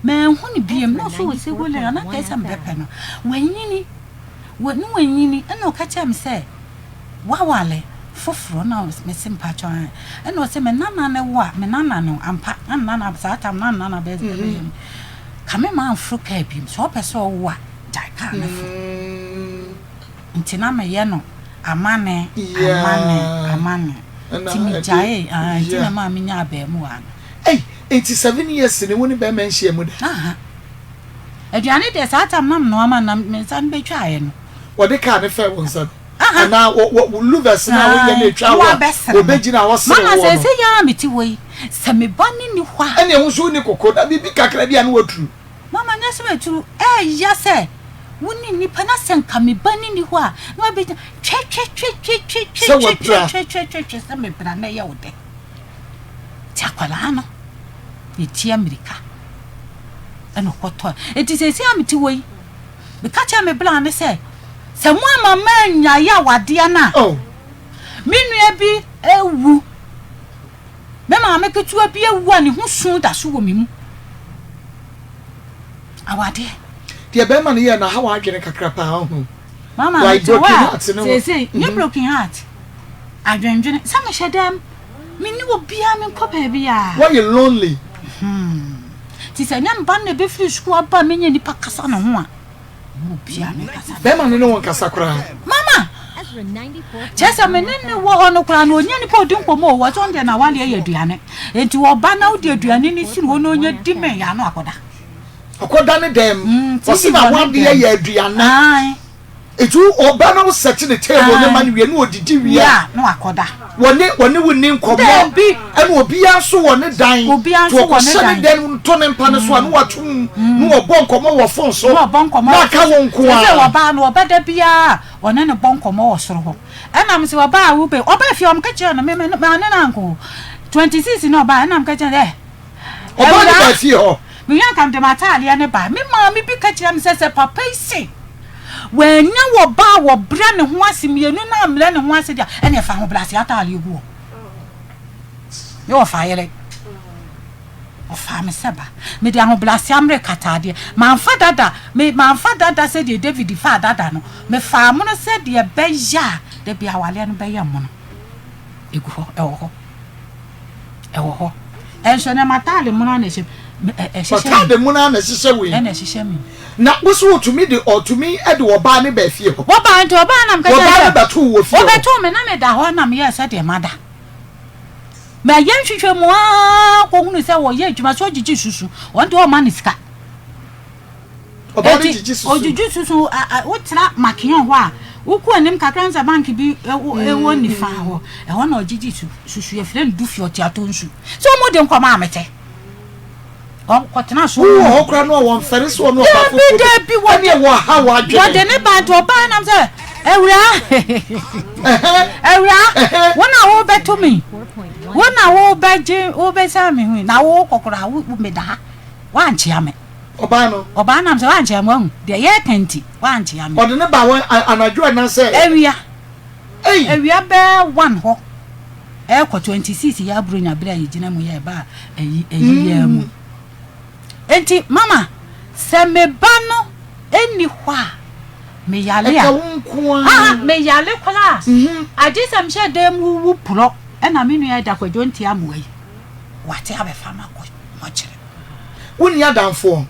Manhu no biom. Na ɔsɛ wɔ Ségolène a na anka ɛsɛ sɛ mebɛpɛ no. Wanyini, wa, ne wanyini. Ɛna ɔka kyerɛɛ me sɛ wawale foforɔ na mese mpakyɛw ae. Ɛna ɔse me nana ne wo a, me nana no ampa, na me nana saa tam na me nana bɛyɛ bɛyɛ me. Ka me mamforo kaa biom. Sɛ ɔpɛ sɛ ɔwo a, gyae kaa no foro. Nti na meyɛ no amane, amane, amane. Nti megyaee, aah, nti na ɛmaa menyaa abarimuwa no. Ei, nti 7 years ni wo ne bɛrima nhyia mu da? Aha. Aduane deɛ saa tam na menoa ma na me nsa no bɛtwaeɛ no. Wɔde kaa no fɛɛ wo nsa no? Aha. Anaa wɔ wɔ wo louvers no a woyɛ no etwa wo a, wɔbɛgyina hɔ sere Mama woɔ no? seesei ara a mete hɔ yi, sɛ me ba no nni hɔ a. Ɛnneɛ wo nso wonni koko na biribi kakra bi a na woaturu. Mama nyɛ sɛ maturu. Ɛɛya sɛ wo ne nnipa na sɛ nka me ba no nni hɔ a na wabɛgyina Sɛ wapira. twɛtwɛtwɛtwɛtwɛtwɛtwɛ sɛ mepira na ɛyɛ wo dɛ. Nti akwadaa no yɛtia mmirika ɛna ɔkɔtɔ. Nti seesei a mete hɔ yi, meka kyerɛ me bra no sɛ, sɛ mo ama mannyae awadeɛ no a, Oh. me nua bi awu. Me maame ketewa bi awu a ne ho su da so wɔ me mu. Awadeɛ. Deɛ bɛrima no yɛɛ no aha w'adwene kakra paa ɔho. Mama Like mete hɔ broken a heart ne ho. seesei nyɛ broken heart. Adwendwene sɛ mehyɛ dɛm menni obiara menkɔ baabiara. Woayɛ lonely. Nti sɛ ɛnyɛ me ba no na ɛbɛfiri sukuu aba a menya nipa kasa ne ho a. Bɛrima no ne wo nkasa koraa. Mama! Kyerɛ sɛ me ne no wɔ hɔ no koraa no, ɔnyɛ nipa ɔdi nkɔmmɔ o, wɔsɛ ɔno deɛ n'awaleɛ yɛ aduane. Enti ɔba na wode aduane no si hɔ na ɔnya di mee a na wakɔda. Ɔkɔda ne dɛm. Ɔse n'awadeɛ yɛ aduane. Ae. Enti ɔba na wo sɛte ne table ne ma no wie na ɔdidi wie a. Na wakɔda. Wɔne wɔne wo nni nkɔmmɔ. Dabi. Ɛna obiara nso wɔ ne dan. Obiara nso wɔ ne dan. Nti ɔkɔhyɛ ne dan mu to ne mpa no so a na wato mu na wɔbɔ nkɔmmɔ wɔ phone so. Na wɔbɔ nkɔmmɔ Na aka wo nko ara. Sɛ ɔbaa no ɔba da biara a ɔne no bɔ nkɔmmɔ wɔ soro hɔ. Ɛna mese ɔbaa a wobɛ ɔbaa fie ɔmka kyerɛ no me me me ne no anko o. 26 na ɔbaa ɛna meka kyerɛ no sɛ Ɔbaa no baa fie hɔ. Mewie anka mede m'ataadeɛ no bae. Me maame bi ka kyerɛɛ me sɛ, sɛ papa yi se wannya ɔba a ɔbrɛ ne ho ase mmienu no ammrɛ ne ho ase deɛ a, ɛnneɛ fa ahobrɛaseɛ ataadeɛ gu hɔ. Me wɔfa yere, ɔfaa me sɛ ba. Mede ahobrɛaseɛ ammereka ataadeɛ. Mamfa dada, me mamfa dada sɛdeɛ David faa dada no. Mefaa mono sɛdeɛ ɛbɛyɛ a da bi awareɛ no bɛyɛ mono. Ɛgu hɔ, ɛwɔ hɔ. Ɛwɔ hɔ. Ɛnso ɛnɛ m'ataade mono ara na ɛhyɛ me. Ɛ ɛhyehyɛ me. W'ataade mono ara na ɛhyehyɛ wo yi. Ɛna ɛhyehyɛ me. Na wo so wotumi de ɔtumi de ɔbaa no baa fie hɔ. Wɔbaa nti ɔbaa na meka kyerɛ Ɔbaa no bɛtoo wo wɔ fie hɔ. Ɔbɛtoo me na meda hɔ na meyɛɛ sɛdeɛ mada. Mayɛ nhwehwɛmu ara kɔhunu sɛ ɔyɛ adwuma sɛ ɔgyegye susu. Ɔno deɛ ɔmma no sika. Ɔbaa no gyigyi susu. Ogyigyi susu wotra Makeon hɔ a, wokɔ anim kakra no sɛ bank bi wɔ nifa hɔ. Ɛhɔ na ɔgyigyi susu. Yɛfrɛ no Dufi Ɔteato nsu. Sɛ wɔn de nkɔmɔ a mete. Ɔkɔtena so. Wowɔ hɔ koraa no a wɔmfɛre sɛ ɔne ɔbaa foforɔ bi. Dabi ɛne ɛwɔ ha wɔ adwene. Wɔde ne ba nti ɔbaa nam sɛ awura awura wo na wobɛto me wo na wobɛgye wobɛsan me ho na wo kɔkora wo meda ha woankyea me. Ɔbaa no. Ɔbaa nam sɛ, Woankyea me, wahu deɛ yɛreka nti, woankyea me. Ɔde no baa hɔ anadwo anaasɛ? Awia. Ei! Awia bɛyɛ one hɔ ɛrekɔ 26 yɛ Aburonya berɛ a yɛgyina mu yɛ ɛbaa ayi ayi yɛn mu. Enti mama, sɛ me ba no nni hɔ a, me yare a. Ɛka wo nko ara. Aha, me yare koraa a, agye sɛ mehyɛ dan mu wu porɔ ɛna me nua Agya Kwadwo Ntiamoa yi, wate abɛfa me akɔ mɔkyere. Wonni adamfoɔ?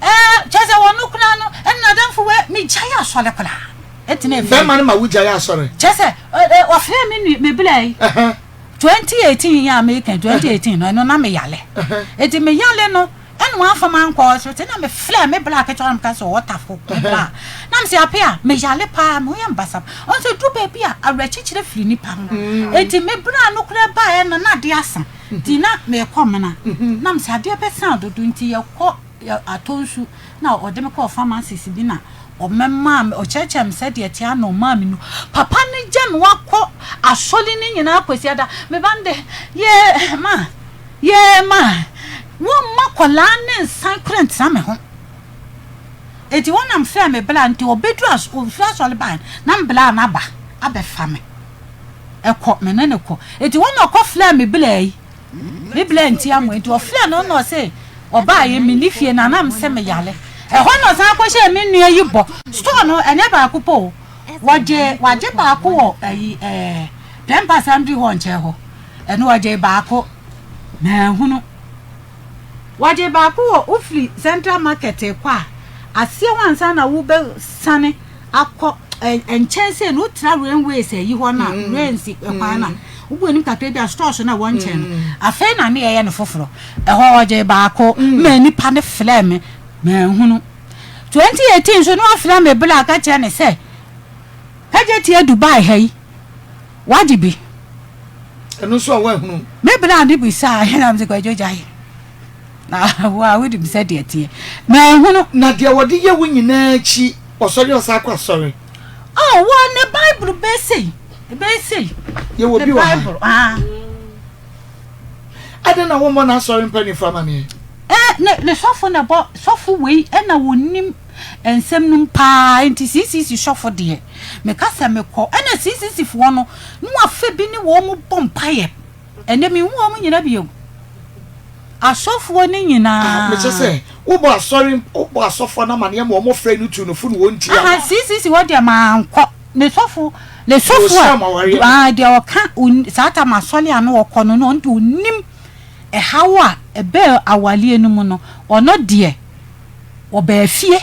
Ɛɛ, kyerɛ sɛ wɔn koraa no, ɛna n'adamfo wɛ, megyae asɔre koraa. Ɛtena efie. Bɛrima no ma wogyae asɔre? Kyerɛ sɛ, ɔfrɛɛ me nua, me bla yi. 2018 yi a meka, 2018 no, ɛno na meyale. Enti meyale no, ɛna wɔamfa me ankɔ hospital, ɛna mefrɛɛ me bla ketewa no meka sɛ ɔwɔ Tafo, me bla. Na mese, Apea, meyale paa, me ho yɛ me basab. Ɔno nso, ɛduru baabi a, awerɛkyekyerɛ firi nipa ho. Enti me bla no koraa baeɛ no, na adeɛ asa. Nti na merekɔ mena na mesɛ adeɛ bɛsa dodo nti yɛkɔ atɔ nsu na ɔde me kɔɔ pharmacist bi na ɔmɛmaa me ɔkyerɛkyerɛ me sɛdeɛ ɛteɛ ana ɔmaa me nu papa no gya me wakɔ asɔre no nyinaa Kwasiada me ba no de yee ma yee ma wɔmma kɔlaa ne nsan kora ntena me ho. Enti hɔ na mefrɛɛ me bra nti ɔbɛduru as ɔfiri asɔre baeɛ no na me bra no aba abɛfa me kɔ me ne no kɔ. Enti hɔ na ɔkɔ frɛɛ me bra yi me bra nti amoa nti ɔfrɛɛ no na ɔse ɔbaeɛ menni fie na na mese meyare. Ɛhɔ na ɔsan kɔhyɛɛ me nua yi bɔ. Store no ɛnyɛ baako pɛ o wɔgye wagye baako wɔ ayi ɛɛ Prempeh Assembly Hall nkyɛn hɔ ɛno ɔgyee baako manhunu. Wɔgye baako wɔ wofiri central market rekɔ a, aseɛ hɔ ansa na wobɛsane akɔ nkyɛn sei no wotra railways ayi hɔ no a rails kwan no a wobɔ anim kakra bi a stores no a ɛwɔ nkyɛn no afei na ne yɛyɛ no foforɔ ɛhɔ wɔgye baako ma nipa no frɛ me manhunu 2018 so na wafrɛ me berɛ a ka kyerɛ ne sɛ kagye tia Dubai ha yi Wagye bi. Ɛno nso a woahunu. Me bra ne bisaa na mese Kwadwo gyae. Na wo a wonim sɛ deɛ teɛ. Manhunu. Na deɛ wɔde yɛ wo nyinaa akyi, ɔsɔre a ɔsan kɔ asɔre. Oh, wɔ ne Bible bɛyɛ sei, bɛyɛ sei. Yɛwɔ bi wɔ ha. Bible, ah. Adɛn na wommɔ n'asɔre mpanyinfo amaneɛ? Eh, ne, ne sɔfo na ɛbɔ, sɔfo wei ɛna wɔnim nsɛm no mu paa, nti CCC sɔfo deɛ, meka sɛ mekɔ, ɛna CCC foɔ no, na wafa bi ne wɔn bɔ mpaeɛ, ɛnɛ menhu wɔn nyina bio, asɔfoɔ no nyinaa. Ah, mekyɛ sɛ, wobɔ asɔre, wobɔ asɔfoɔ no amaneɛ ma wɔn frɛ no tu no fo na wɔn ntia. Aha, CCC hɔ deɛ mankɔ, ne sɔfo, ne sɔfo a, ah, deɛ ɔka, saa tam asɔre a na ɔkɔ no, na ɔno deɛ ɔnim Ɛhaw a ɛbaa awareɛ no mu no, ɔno deɛ ɔbaa fie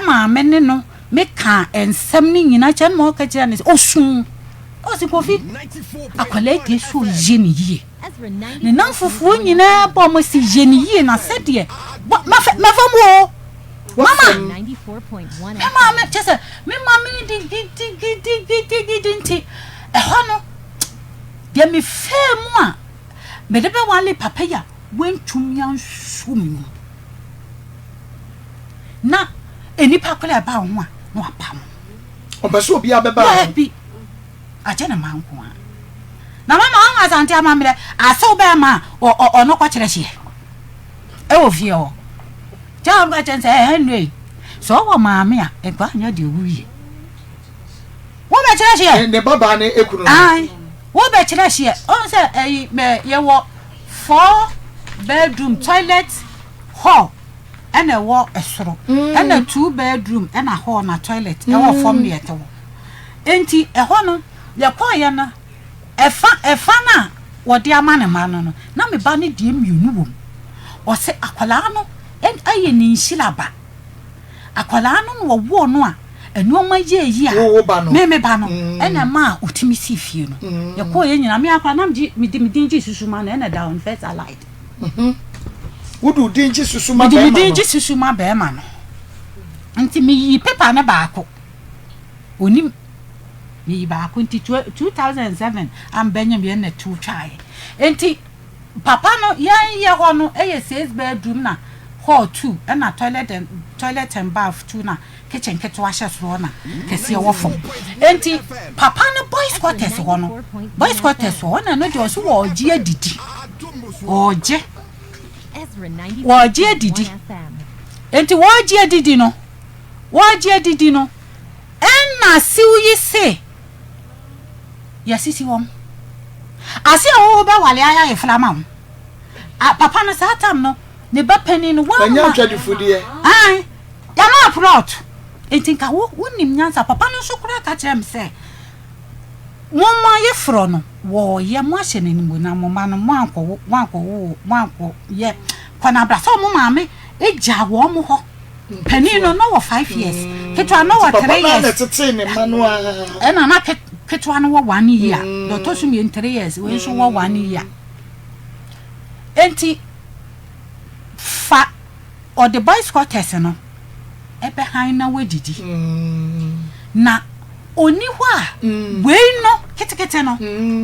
maa me ne no me kaa nsɛm no nyinaa kyerɛ no ma ɔka kyerɛ no sɛ ɔsuu. Ɔse Kofi, akwadaa yi deɛ sɛ ɔyɛ ne yie. Ne namfofoɔ nyinaa bɔ ɔmo se yɛ ne yie na sɛdeɛ mɛfa mu o. Mama, me maame kyɛ sɛ me maame di gidigidigidigidi nti ɛhɔ no deɛ mefaa mu a Mede bɛwale papa yi a wantumi anso me mu. Na nnipa koraa ɛba wo ho a, na wapam wo. Ɔmpɛ sɛ obiara bɛba ho. Daabi, agye ne mma nko ara. Na mama wɔn Asante amammerɛ, asew bɛrima a ɔno kɔkyerɛ hyeɛ ɛwɔ fie hɔ. Kyɛ wɔn ka kyerɛ sɛ ɛhɛ nnue, sɛ ɔwɔ maame a, nkwa anyɛ deɛ wowie. Wobɛkyerɛ hyeɛ. Ne babaa ne ekunu no. Ae. Wo bɛ kyerɛ hyeɛ. Ɔhu sɛ ɛyi mɛ yɛwɔ four bedroom toilet hall ɛna ɛwɔ ɛsoro ɛna two bedroom ɛna hall na toilet ɛwɔ fam ne yɛte hɔ. Enti ɛhɔ no yɛkɔɔ yɛ no ɛfa ɛfa no a wɔde ama ne mma no no na me ba no deɛ mmienu wɔ mu. Ɔsɛ akwadaa no ɛyɛ ne nhyira ba. Akwadaa no na wɔwoo no a nneɛma yɛɛ yie a, Wo wo ba no. me me ba no, ɛna ɛmaa ɔtumi sii fie no. Yɛkɔɔ yɛn nyinaa, me ara koraa na megye mede me din gye susu ma no, ɛna ɛda on first allied. Wode wo din gye susu ma Mede me bɛrima din no. gye susu ma bɛrima no. Nti meyii paper no baako. Onim. Meyi baako nti 2007 a mebɛnyem yɛn na tuo twaeɛ. Nti Papa no yɛn yɛ hɔ no yɛ six bedroom na hall two ɛna toilet and toilet and bath two na kitchen ketewa hyɛ soro hɔ na kɛseɛ wɔ fam enti papa no boys quarters hɔ no boys quarters hɔ na ɛno deɛ ɔso wɔɔgye adidi wɔɔgye wɔɔgye adidi enti wɔɔgye adidi no wɔɔgye adidi no ɛna siw yi se. Yɛasisi wɔn. Ase a wo bɛwale ayɛ ayefra ama wo. A papa no saa tam no ne ba panin no wamma. Wanya ntwadifodeɛ. Ae, yɛmaa plot. Nti nka wo wonim nyansa. Papa no nso koraa ka kyerɛɛ me sɛ, mo mo ayeforɔ no wɔɔyɛ mo ahyɛ no animuonyam mo mma no moankɔwo moankɔwo moankɔyɛ kɔ na bra sɛ wɔn maame gyaa wɔn hɔ. Panin no na ɔwɔ five years, ketewa no wɔ three years. Papa na tetee ne mma no ara. Ɛna na ketewa no wɔ one year, deɛ ɔtɔ so mmienu three years, wei nso wɔ one year. Enti fa ɔde boys quarters no ɛbɛhan na wadidi. Na ɔni hɔ a wei no ketekete no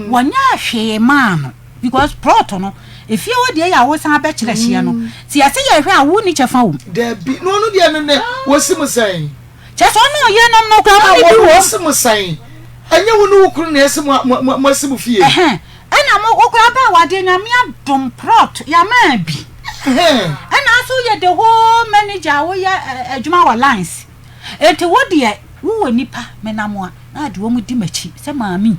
wɔnyɛɛ hwee maa no. Because plot no, efie hɔ deɛ yɛ a wosan bɛkyerɛ hyeɛ no, nti yɛse yɛhwɛ a wonni kyɛfa wom. Dabi, na ɔno deɛ no nɛ wɔsi mo sɛn? Kyerɛ sɛ ɔne ɔyerenom no koraa mo ne bi wom. Wɔsi mo sɛn? Ɛnyɛ wo ne wo kunu na ɛsi mo mo mo asi mo fie. Ɛhɛn, ɛna mo wo koraa bɛɛ wadeɛ Nyame adom plot yɛamaa bi. Ɛna nso woyɛ the whole manager a woyɛ adwuma wɔ lines. Enti wo deɛ wowɔ nnipa menam a na ade wɔn di m'akyi sɛ maame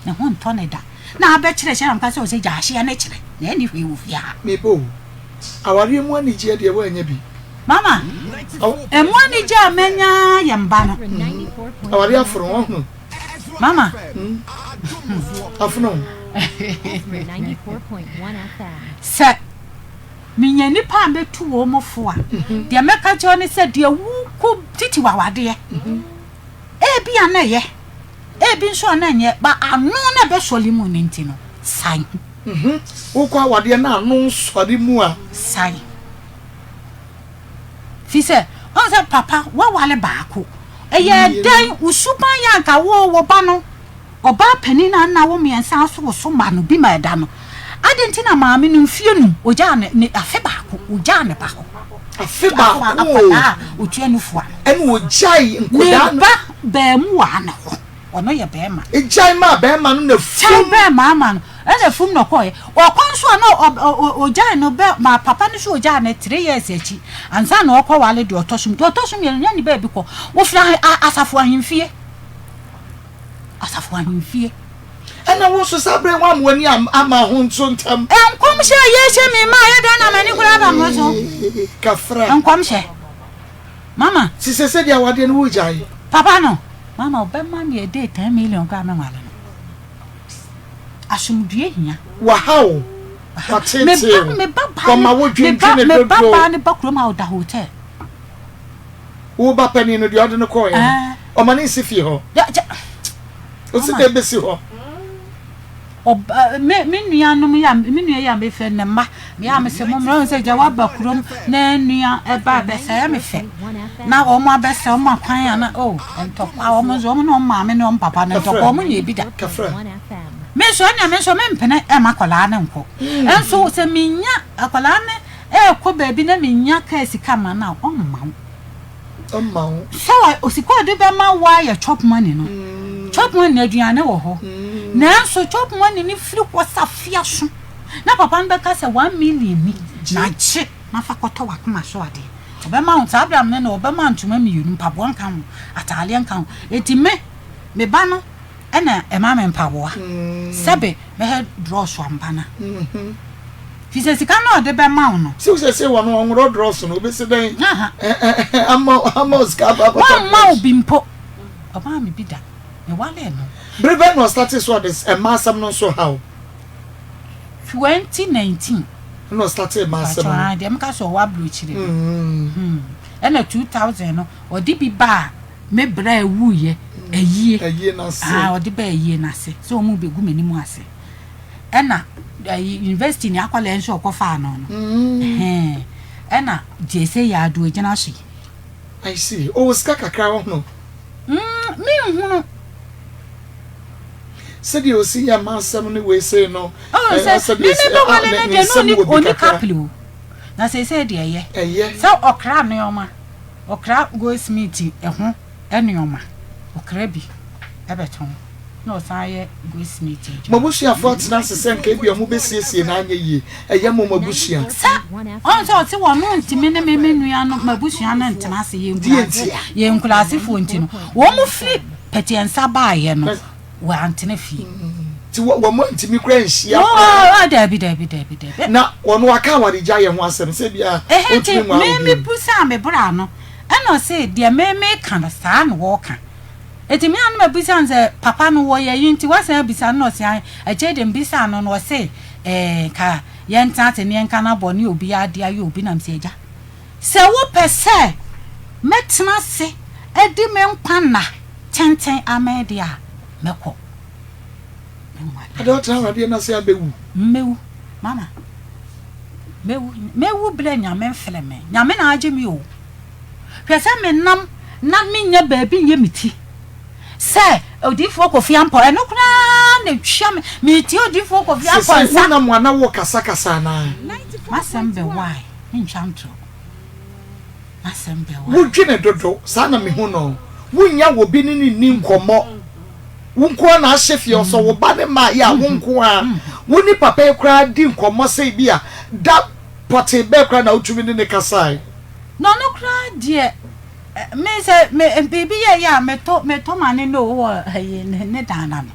ne ho ntɔ ne da. Na abɛkyerɛ hyɛ na meka sɛ ɔsɛ gya ahyeɛ ne kyerɛ na ɛnni hwee wɔ fie ha. Meba o, awareɛ mu anigyeɛ deɛ woannya bi. Mama, ɛmu anigyeɛ a manya yɛ mba no. Awareɛ afono, woahunu. Mama. Afono. Sɛ menya nnipa a mɛtu wɔn fo a, deɛ mɛka kyerɛ ne sɛ deɛ wokɔ titi wawadeɛ, ebi a na ɛyɛ, ebi nso a na ɛnyɛ, ba ano na ɛbɛsɔre mu no nti no, san. Wokɔ awadeɛ na ano sɔre mu a. San. Fi sɛ, ɔn sɛ papa wawale baako. Ɛyɛ dɛn wo suban yɛ anka wo wo ba no ɔbaa panin a nna wo mmiɛnsa aso wo so ma no bi ma ɛda no. Adɛn nti na maame no mfie num ogyaa ne ne afe baako ogyaa ne ba hɔ. Afe baako o. Akwadaa a otua nufu ano. Ɛna ogyae nkwadaa no. Ne ba baamuwaa ne hɔ. Ɔno yɛ bɛɛma. Egyae maa bɛɛma no na fum. Gyae bɛɛma ama no ɛna fum na ɔkɔɔɛ. Ɔkɔ nso a na ɔgyae no bɛ maa papa no nso ɔgyaa no 3 years akyi ansa na ɔkɔ wale deɛ ɔtɔ so deɛ ɔtɔ so mmienu nyɛ ne baabi kɔ. Wɔfiri asafo ahemfie. Asafo ahemfie. Ɛna wo nso saa berɛ woamma w'ani amma ho nso ntɛm. Nkɔmhyɛ a yɛhyɛ me ma ayɛ dɛn na m'ani koraa aba me so. Kafra. Nkɔmhyɛ. Mama. Ti sɛ sɛdeɛ awadeɛ no wogyae. Papa no. Mama ɔbɛma me a day 10 million koraa menwale no. Asomdue hia. Waha wo. Wateetee wo. Wama wo dwendwene dodo. Me ba baa ne ba kurom a ɔda hotel. Wo ba panin no deɛ ɔde no kɔɔɛ no. Ɔma ne nsi fie hɔ. Ɔsi dɛ bɛsi hɔ. Ɔba me me nuanom yi a me nua yi a mefrɛ ne mma me a mesɛ mo mmra sɛ gya waba kurom na nua ɛba abɛsɛ ɛyɛ me fɛ na wɔn abɛsɛ wɔn akwan a na oh ntɔkwa wɔn nso wɔn ne wɔn maame ne wɔn papa no ntɔkwa wɔn nyɛ bi da me nso ɛnna me nso me mpene ɛma akwadaa ne nkɔ nso sɛ menya akwadaa ne ɛɛkɔ baabi na menya kaa sika ma na ɔmma wo. Ɔmma wo. Sɛ wa sika a ɔde bɛma wo ayɛ chop money no, chop money no aduane wɔ hɔ. Nanso chop money no firi hɔ safea so na papa no bɛka sɛ 1 million ni na gye na fa kɔtɔ w'akoma so adeɛ. Ɔbɛma wo saa berɛ a me ne no ɔbɛma ntoma mmienu, mpaboa nka ho, ataadeɛ nka ho. Enti me, me ba no ɛna ɛma me mpaboa. Sɛbe mɛhɛ drɔso ampa no a. Fi sɛ sika no a ɔde bɛma wo no. Sɛ wosɛ sɛ wɔn ɔnworɔ drɔso no obesi dɛn ama ama sika aba akɔtɔ drɔso. Wamma wo bi mpo. Ɔmaa me bi da. Mewalee no. Bere bɛn na ɔstartee sɛ ɔde mmaa asɛm no nso haw? 2019. Ɛna ɔstartee mmaa asɛm no. Mpakyɛw, deɛ meka sɛ ɔwɔ aburokyire no. Ɛna 2000 no ɔde bi baa me bra a ɛwuiɛ ayie. Ayie no ase. Ɔde baa ayie no ase sɛ wɔn bɛgu m'anim ase. Ɛna ayi university ni akwadaa nso ɔkɔ faa no no. Mm. Ɛna gye sɛ yɛ ado egyina so yi. I see. Ɔwɔ sika kakra wɔ ho. Me nhunu. Sɛdeɛ osi yɛ ma asɛm ne wei sei no. Oh, sɛ me me bɛ wale ne deɛ no oni oni kapili o. Na sɛ sɛ deɛ ɛyɛ. Ɛyɛ. Sɛ ɔkra nneɛma, ɔkra goldsmith ɛho nneɛma, ɔkra bi ɛbɛtɔn. Na ɔsan yɛ goldsmith adwuma. Mo abusuafo atena ase sɛ nka ebia wɔbɛsiesie no anyɛ yie. Ɛyɛ mo mo abusua. Sɛ ɔn sɛ ɔse wɔn ntumi ne me me nua no m'abusua no ntena ase yɛ nkuraase yɛ nkuraasefoɔ nti no wɔn mo firi pɛtiɛnsa baayɛ no wɔantena fie. Ti wɔn antumi koraa nhyia koraa. Wɔn daabi daabi daabi daabi. Na wɔn waka awaregyaeɛ ho asɛm sɛ ebia ɔntumi nwa obi. Me me busaa me bra no ɛna ɔse deɛ me meka no saa na wɔka. Enti me a na mabisa no sɛ papa no wɔyɛ yi nti wasan abisa no na ɔse ae, akyire deɛ mebisaa no no ɔse ɛɛ nka yɛntena ase na yɛnka na bɔne a obiara de ayɛ obi na mese agya sɛ wopɛ sɛ mɛtena ase adi me nkwa nna tenten amee deɛ a mɛkɔ menwale. Ada ɔtena awadeɛ no ase abɛwu. Mɛwu mama mɛwu mɛwu berɛ Nyame mfrɛ me Nyame na agye me o. Hwɛ sɛ menam na mennya baabi nyɛ me ti sɛ Odiyifoɔ Kofi Ampɔn, ɛno koraa na ɛtwa me, meretie Odiyifoɔ Kofi Ampɔn Sesei nsa. wonam a na worekasakasa anaa? M'asɛm bɛ wae, mentwa ntorɔ, m'asɛm bɛ wae. Wodwene dodo, saa na mehu no. Wonnya obi ne no nni nkɔmmɔ. Wo nko ara na ahyɛ fie hɔ, sɛ wo ba ne mmaeɛ a, wo nko ara. Wo ne papa yi koraa di nkɔmmɔ sɛ ebia da. pɔtee bɛɛ koraa na wotumi ne no kasae? Na ɔno koraa deɛ, me sɛ me biribi yɛ yɛ a meto meto ma ne no wɔ ayi ne dan na no.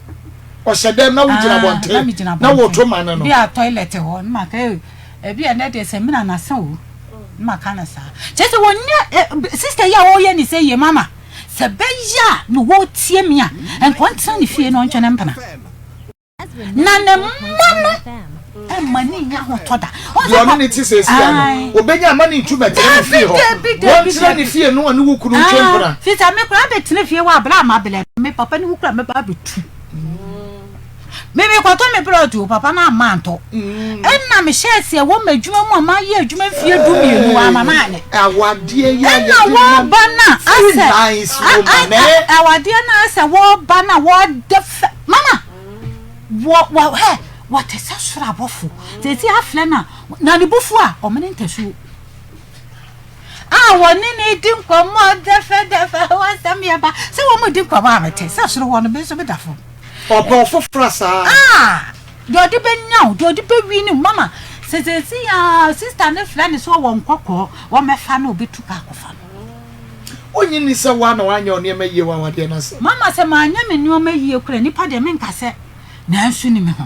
Ɔhyɛ dɛm na wogyina abɔnten na woto ma ne no. Bi a toilet hɔ no ma ka ebi a ɛnɛ deɛ sɛ mina na se o no ma ka no saa. Kyerɛ sɛ wɔnyɛ sister yi a wɔyɛ ne sɛ yie mama sɛ bɛyɛ a na wɔtie me a nka ɔntena ne fie na ɔntwɛn ne mpena. Na ne mma no mma ne nnya ahotɔ da. Deɛ ɔne ne te seesia no, ɔbɛnya ama ne ntu bɛtena ne fie hɔ. Wɔntena ne fie no ɔne wo kunu ntwe mpena. Fisa me koraa bɛtena fie hɔ a berɛ a mabrɛ me papa ne wo kura mɛba abɛtu. Me mekɔtɔ me brɔd o papa no amma antɔ. Ɛna mehyɛ aseɛ wɔ m'adwuma mu a mayɛ adwuma mfie 12 wamma manyɛ. Awadeɛ yi a Ɛna yɛde nam wɔba no a very asɛ nice woman eh. awadeɛ no asɛ wɔba no a wɔda fɛ mama wɔ wɔ hɛ wɔte sɛ soro abɔfo sɛsi afrɛ no a na ne bufu a ɔmene ntasuo a wɔne ne di nkɔmmɔ dɛfɛdɛfɛ wɔasɛm yɛ ba sɛ wɔn di nkɔmmɔ a mete sɛ soro hɔ no me nso meda fam. Ɔpɛ ɔfoforɔ saa. Ah deɛ ɔde bɛnya wo deɛ ɔde bɛwi ne mama sɛ sɛsi a sista ne frɛ ne sɛ ɔwɔ nkɔkɔɔ wɔmɛfa no ɔbɛtu ka akɔfa no. Wonnye nni sɛ wo ara na woanyɛ wo nneɛma yie wɔ awadeɛ no ase? Mama sɛ manyɛ me nneɛma yie koraa nnipa deɛ menka sɛ nanso ni me ho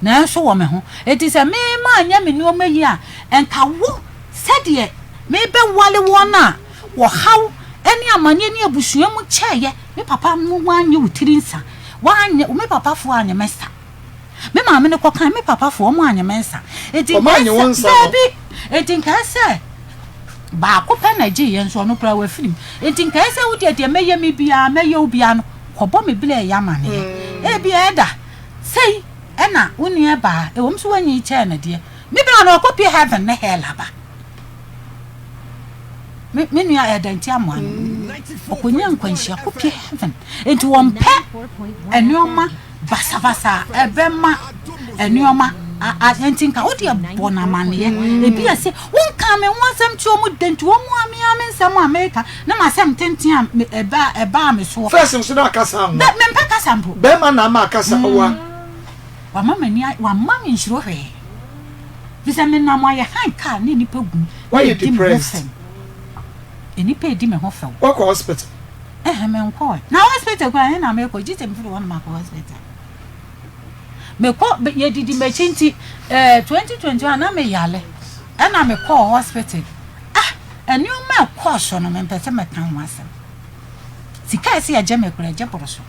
nanso wɔ me ho enti sɛ me manyɛ me nneɛma yie a nka wo sɛdeɛ mebɛwale wɔn a ɔhaw ne amaneɛ ne abusua mu kyɛeɛ me papa no wanyɛ wo tiri nsa wanyɛ me papafoɔ anyɛ me nsa Me maame no kɔkae, me papafoɔ, wɔn annye me nsa. Enti Wɔn nkae annye wo sɛ, nsa no? daabi, enti nkae sɛ baako pɛ na ɛgyee yɛn nso ɔno koraa wafiri mu. Enti nkae sɛ wo deɛ deɛ mɛyɛ me biara, mɛyɛ wo biara no, kɔbɔ me berɛ a ɛyɛ amaneɛ. Ebia ɛda sei ɛna wo nua baa, ɛwom sɛ woanyin kyɛɛ no deɛ, me bra no ɔkɔpue heaven ne hell aba. Me, me nua ɛda nti amoa no, ɔkɔnya nkwanhyia kɔpue heaven. Enti wɔmpɛ nneɛma basabasa a ɛbɛma nneɛma a enti nka wo deɛ bɔ no amanneɛ. Ebi a sɛ wonkaa me ho asɛm kyerɛ wɔn da nti wɔn a me ara me nsɛm a meka ne m'asɛm tenten a ɛba ɛbaa me soɔ. First nso na akasa anwa. Dɛ mempɛ kasa mpo. Bɛrima na ama akasa awa. Wama m'ani wamma me nsuro hwee. Fi sɛ menam ayɛ han kaa ne nnipa gu na Woayɛ ɛdi me ho depressed. fɛm. Nnipa ɛdi me ho fɛw. Woakɔ hospital? Ɛhɛn mennkɔɔe. Na hospital koraa he na mekɔ, gye sɛ mefiri hɔ na makɔ hospital. Mekɔ, yɛdidi m'akyi nti, eh, 2021 na meyale, ɛna mekɔɔ hospital. Ah, nneɛma a ɛkɔɔ so no, mempɛ sɛ mɛka ho asɛm. Sika a ɛsɛ yɛgye me koraa, ɛgye boro so.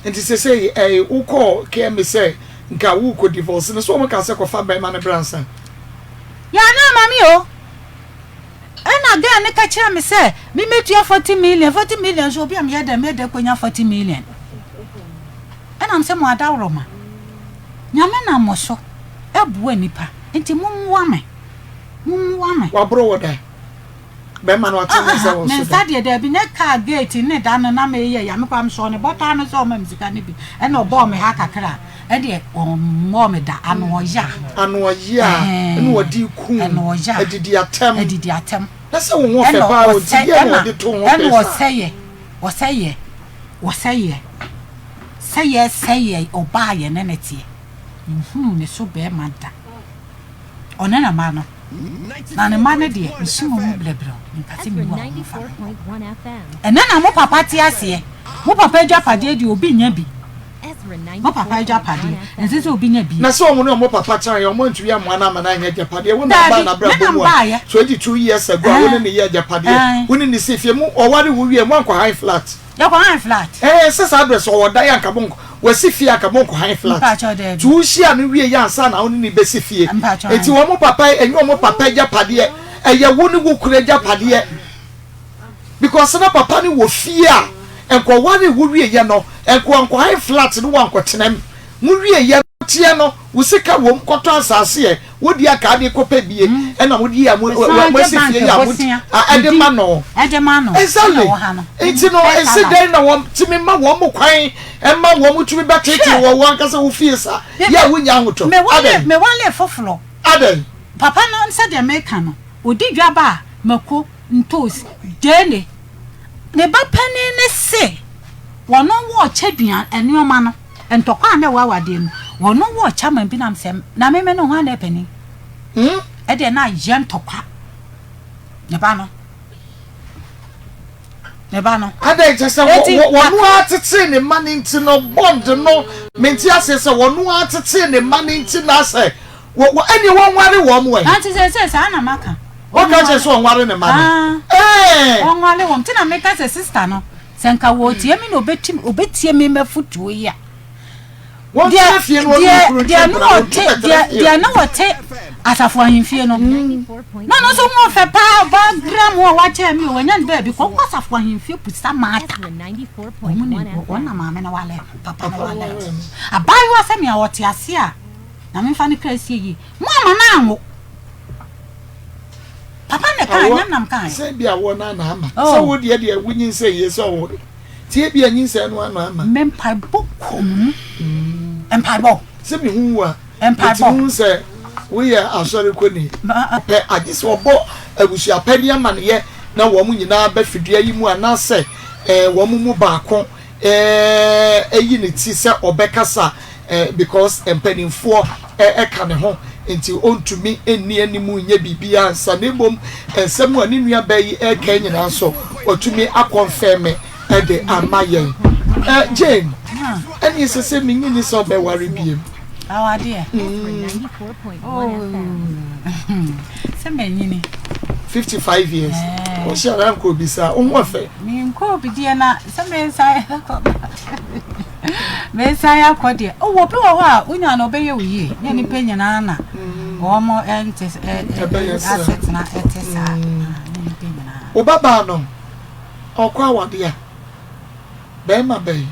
Nti sesei ɛɛ wokɔɔ KMA sɛ nka worekɔ divorce no, so wɔn kaa sɛ kɔfa bɛrima no bra ansa? Yɛanyɛ ama me o. Ɛna girl no ka kyerɛɛ me sɛ me mɛtua 40 million, 40 million nso obi a meyɛ dɛn mɛyɛ dɛn kɔnya 40 million. Ɛna mesɛ mo adaworoma, Nyame nam mo so ɛboa nnipa nti mo mmoa me, mo mmoa me. Waboro wo da? Bɛrima no ate ne nsa wɔ so da? Me nsa deɛ daabi, ne car gate ne da no na meyɛ ya, me koraa mesɔɔ ne bɔtɔ ano sɛ ɔma me sika no bi, ɛna ɔbɔɔ me ha kakra. Ɛdeɛ ɔmmɔɔ me da, ano ɔya. Ano ɔya ɛna ɔde ku, adidi atɛm. Adidi atɛm. Na sɛ wo ho ɔfɛ paa o, nti deɛ na ɔde to ho pɛ saa. Ɛna ɔsɛyɛ, ɔsɛyɛ, ɔsɛyɛ, sɛyɛ sɛyɛ ɔbaa yɛ ne ne teɛ. Menhunuu ne so bɛɛma da. Ɔne ne mma no. Na ne mma no deɛ, mehyɛ wɔn mu brɛbrɛw, menka sɛ mewu a wɔmfa me nkɔ. Ɛnnɛ na mo papa te aseɛ. Mo papa agyapadeɛ deɛ, obi nnya bi. Mo papa agyapadeɛ, ɛnsɛ sɛ obi nya bi. Na sɛ wɔn ne wɔn papa tenaeɛ, wɔn antumi ammoa no amma no anyɛ agyapadeɛ. Wo na wobaa Daabi, me n'abrabɔ na mu a, mebaeɛ. 22 years ago a wo ne no yɛɛ agyapadeɛ, Ae. wo ne no sii fie, mo, ɔware wo wieeɛ, moankɔ han flat. Yɛkɔ han flat. Ɛɛ, sɛ saa berɛ sɛ ɔwɔ dan a anka monkɔ, wasi fie a anka monkɔ han flat. Mpakyɛw, daabi. Nti wohyiaa no wieeɛ ansa na wo ne no bɛsi fie. Mpakyɛw, Nti ae. wɔn papa, ɛnyɛ wɔn papa agyapadeɛ, ɛyɛ wo ne wo kunu agyapadeɛ. Because na papa no wɔ fie a nkɔwaree wo wieɛ no nko ankɔhan flat no wankɔtena mu mo wieɛ no teɛ no wo sika wom kɔtɔ asase ɛ wo deɛ anka ade kɔpɛ bie ɛna wo deɛ a mo asi fie yɛ a mo ɛde ma no exactly nti no ɛsi dɛn na wɔn tumi ma wɔn mo kwan ɛma wɔn tumi bɛtete wɔ wɔn ankasa wo fie sa yɛ a wonya ahotɔ adɛn mewale foforɔ adɛn papa no sɛdeɛ meka no ɔdi dwa ba a mako Ntoosi, gyeene. Ne ba panin no se wɔno wɔ ɔkyɛ duan nnoɔma no, ntɔkwa a na ɛwɔ awadeɛ mu, wɔno wɔ ɔkyɛ ama bi nam sɛ na me me ne hwan na ɛpanin? Ɛdeɛ na ayɛ ntɔkwa. Ne ba no. Ne ba no. Adɛn kyɛ sɛ wɔn ara tetee ne mma no nti no bond no mente aseɛ sɛ wɔn ara tetee ne mma no nti na asɛ wɔ wɔ ɛnneɛ wɔnware wɔn ɛ. Ante sɛ sɛ saa na maka. Wɔka kyerɛ sɛ wɔnware ne mma no. Ɛɛ. Wɔnware wɔn nti na meka sɛ sister no sɛ nka wɔtie me na obɛti obɛtie me mafotuo yi a. Wɔntena fie no wɔne Deɛ kunu deɛ ntwe ne mpena wɔntu wɔte bɛtena deɛ fie. deɛ ne wɔte asafo ahemfie no na ɔno nso ho ɔfɛ paa ɔbaa gram a wakyɛ mi o wanya ne baabi kɔ kɔ asafo ahemfie pusa maata wɔn ne wɔn na maame no wale no papa no wale no abaayewa sɛ nea ɔte ase a na memfa ne kra sie yie mo ama no anwo papa ne kaa nyam nam kaa Sɛ bi a wɔ no ana ama Oh. sɛ wo deɛ deɛ wonyinsɛn yie sɛ ɔwo de Tie bia nyinsɛn no ano ama. Me mpaebɔ kɔ mu. Mpaebɔ. Sɛ me hu wo a. Mpaebɔ. Metumi hu sɛ woyɛ asɔre kɔni. Pɛ agye sɛ wɔbɔ abusuapanin amaneyɛ na wɔn nyinaa ba fidua yi mu anaasɛ wɔn mu baako yi ne ti sɛ ɔbɛkasa because mpanimfoɔ ka ne ho nti ɔntumi nni anim nyɛ biribiara ansa na mmom nsɛm a ne nuabaa yi reka nyinaa nso watumi akɔnfɛme de ama yɛn. Jane, ɛne ɛsɛ sɛ menyi ni sɛ ɔbɛware biem. Awadeɛ. Sɛ manyini. 55 years. Wɔhyɛ ara nkɔ obi saa, wo ho ɔfɛ. Menkɔ obi deɛ na sɛ mensan Mesan akɔ deɛ. Oh, obi wɔ hɔ a wonya no ɔbɛyɛ wo yie. Nyɛ nipa nyinaa na wɔn ɛnte asetena ɛte saa. Nyɛ nipa nyinaa. Wo babaa no ɔkɔ awade a bɛrima bɛn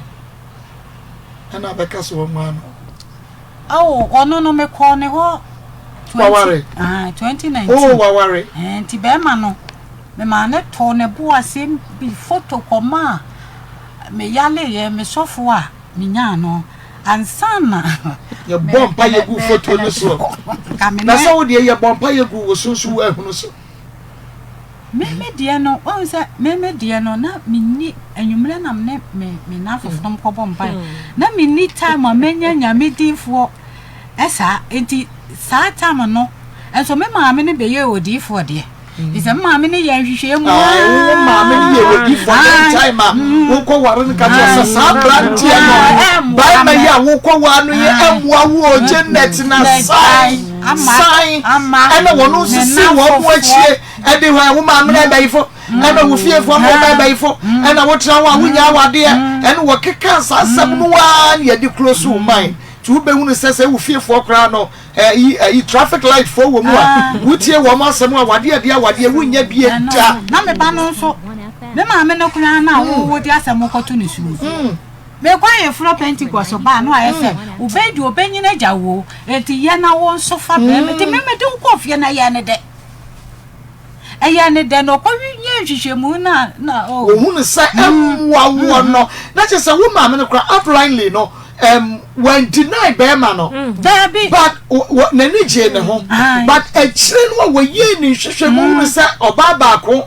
ɛna abɛka sɛ wɔnwaa no? Oh, ɔno no mekɔɔ ne hɔ. Waware. 2019. Oh, waware. Nti bɛrima no memaa ne too ne bo ase bi foto kɔmaa Me yareeɛ, me sɔfoɔ a menyaa no ansa na. Yɛbɔ mpaeɛ gu foto no soɔ. Na sɛ wo deɛ yɛbɔ mpaeɛ gu wo so nso woahunu so. Me me deɛ no, woahu sɛ me me deɛ no na menni anwummerɛ na me ne me me nnamfofonom kɔbɔ mpaeɛ. Na menni time a mɛnya Nyame diifoɔ saa. Nti saa time no nso me maame no bɛyɛɛ odiifoɔ deɛ. Sɛ maame no yɛ nhwehwɛ mu aa. Wo maame no yɛ odiifoɔ dɛn time a wokɔ ware no ka kyerɛ sɛ saa aberanteɛ no barima yi a wokɔ ware no yi ɛmmoa wo o Janet na san san ɛna wɔn nso si wɔn mo akyie ɛde hɔ wo maame no ɛbɛyifo ɛna wo fiefoɔ no wɔn ɛbɛyifo ɛna wotra hɔ a wonya awadeɛ ɛna wɔkeka saa asɛm no waa ne yɛde close wo mind nti wobɛhunu sɛ sɛ wo fiefoɔ koraa no Ɛyi ɛyi traffic light foɔ wɔ mu a wotie wɔn asɛm a wadeɛ deɛ awadeɛ wonnya bie da. Na me ba no nso me maame no koraa na wo wode asɛm kɔto ne so no mekɔ ayeforɔ Pentecost ba a na wayɛ sɛ wobɛdi ɔbɛnyini agya wo enti yɛ na wo nso fa bɛrima nti me mede wo kɔɔ fie na ɛyɛɛ ne dɛ. Ɛyɛ ne dɛ na ɔkɔ yɛ nhwehwɛmu na na oh. Ohun sɛ ɛmmoa woɔ no na kyerɛ sɛ wo maame no koraa outrightly no um, wɔn deny bɛrima no. Daabi. But n'ani gyee ne ho. But akyire no a wɔyɛɛ ne nhwehwɛmu hunu sɛ ɔbaa baako.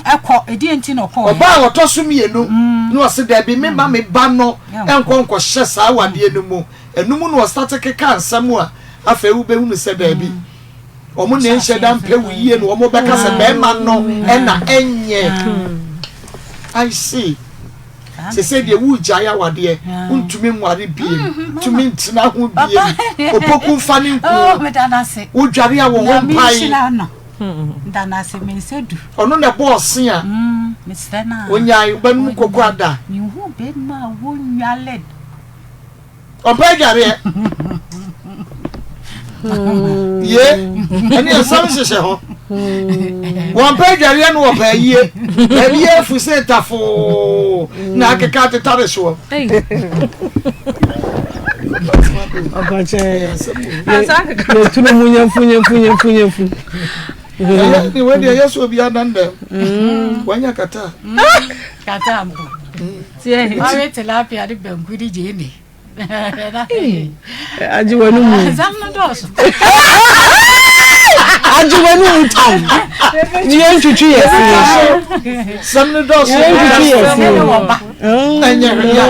Ɛkɔ ɛdeɛ nti na ɔkɔɔ. Ɔbaa a ɔtɔ so mmienu na ɔse daabi me ma me ba no nkɔ nkɔhyɛ saa awadeɛ no mu. Ɛno mu na ɔsate keka nsɛm a afei wobɛhunu sɛ daabi. Wɔn na ɛnhyɛ da mpɛ wo yie na wɔn bɛka sɛ bɛrima no ɛna ɛnyɛ. I see. Sese deɛ wogyae awadeɛ, wontumi nware biem, tumi ntena ho biem. Opoku nfa ne nku. Wodware a wo ho mpae. Ɔno na ɛbɔ ɔse a. Onyae wobɛnom koko ada. Ɔmpɛ adwareɛ. Ye, ɛne nsɛm hyehyɛ hɔ. Wɔmpɛ adwareɛ no wɔpɛ ayie. Baabi yɛ afu sɛ tafoo na akeka atetare soɔ. Yɛtunu mu nyɛmfu nyɛmfu nyɛmfu nyɛmfu. Ɛyɛ ne wei deɛ ɛyɛ sɛ obi adan dɛm. Wanya kata. Kata mpo. Wawe tilapia ne banku ne gyeene. Agye w'ani mu. Nsɛm no dɔɔso. Agye w'ani mu tam. Ne yɛn twitwi yɛ se. Nsɛm no dɔɔso. Yɛn twitwi yɛ se. Ɛnyɛ hwɛ ya.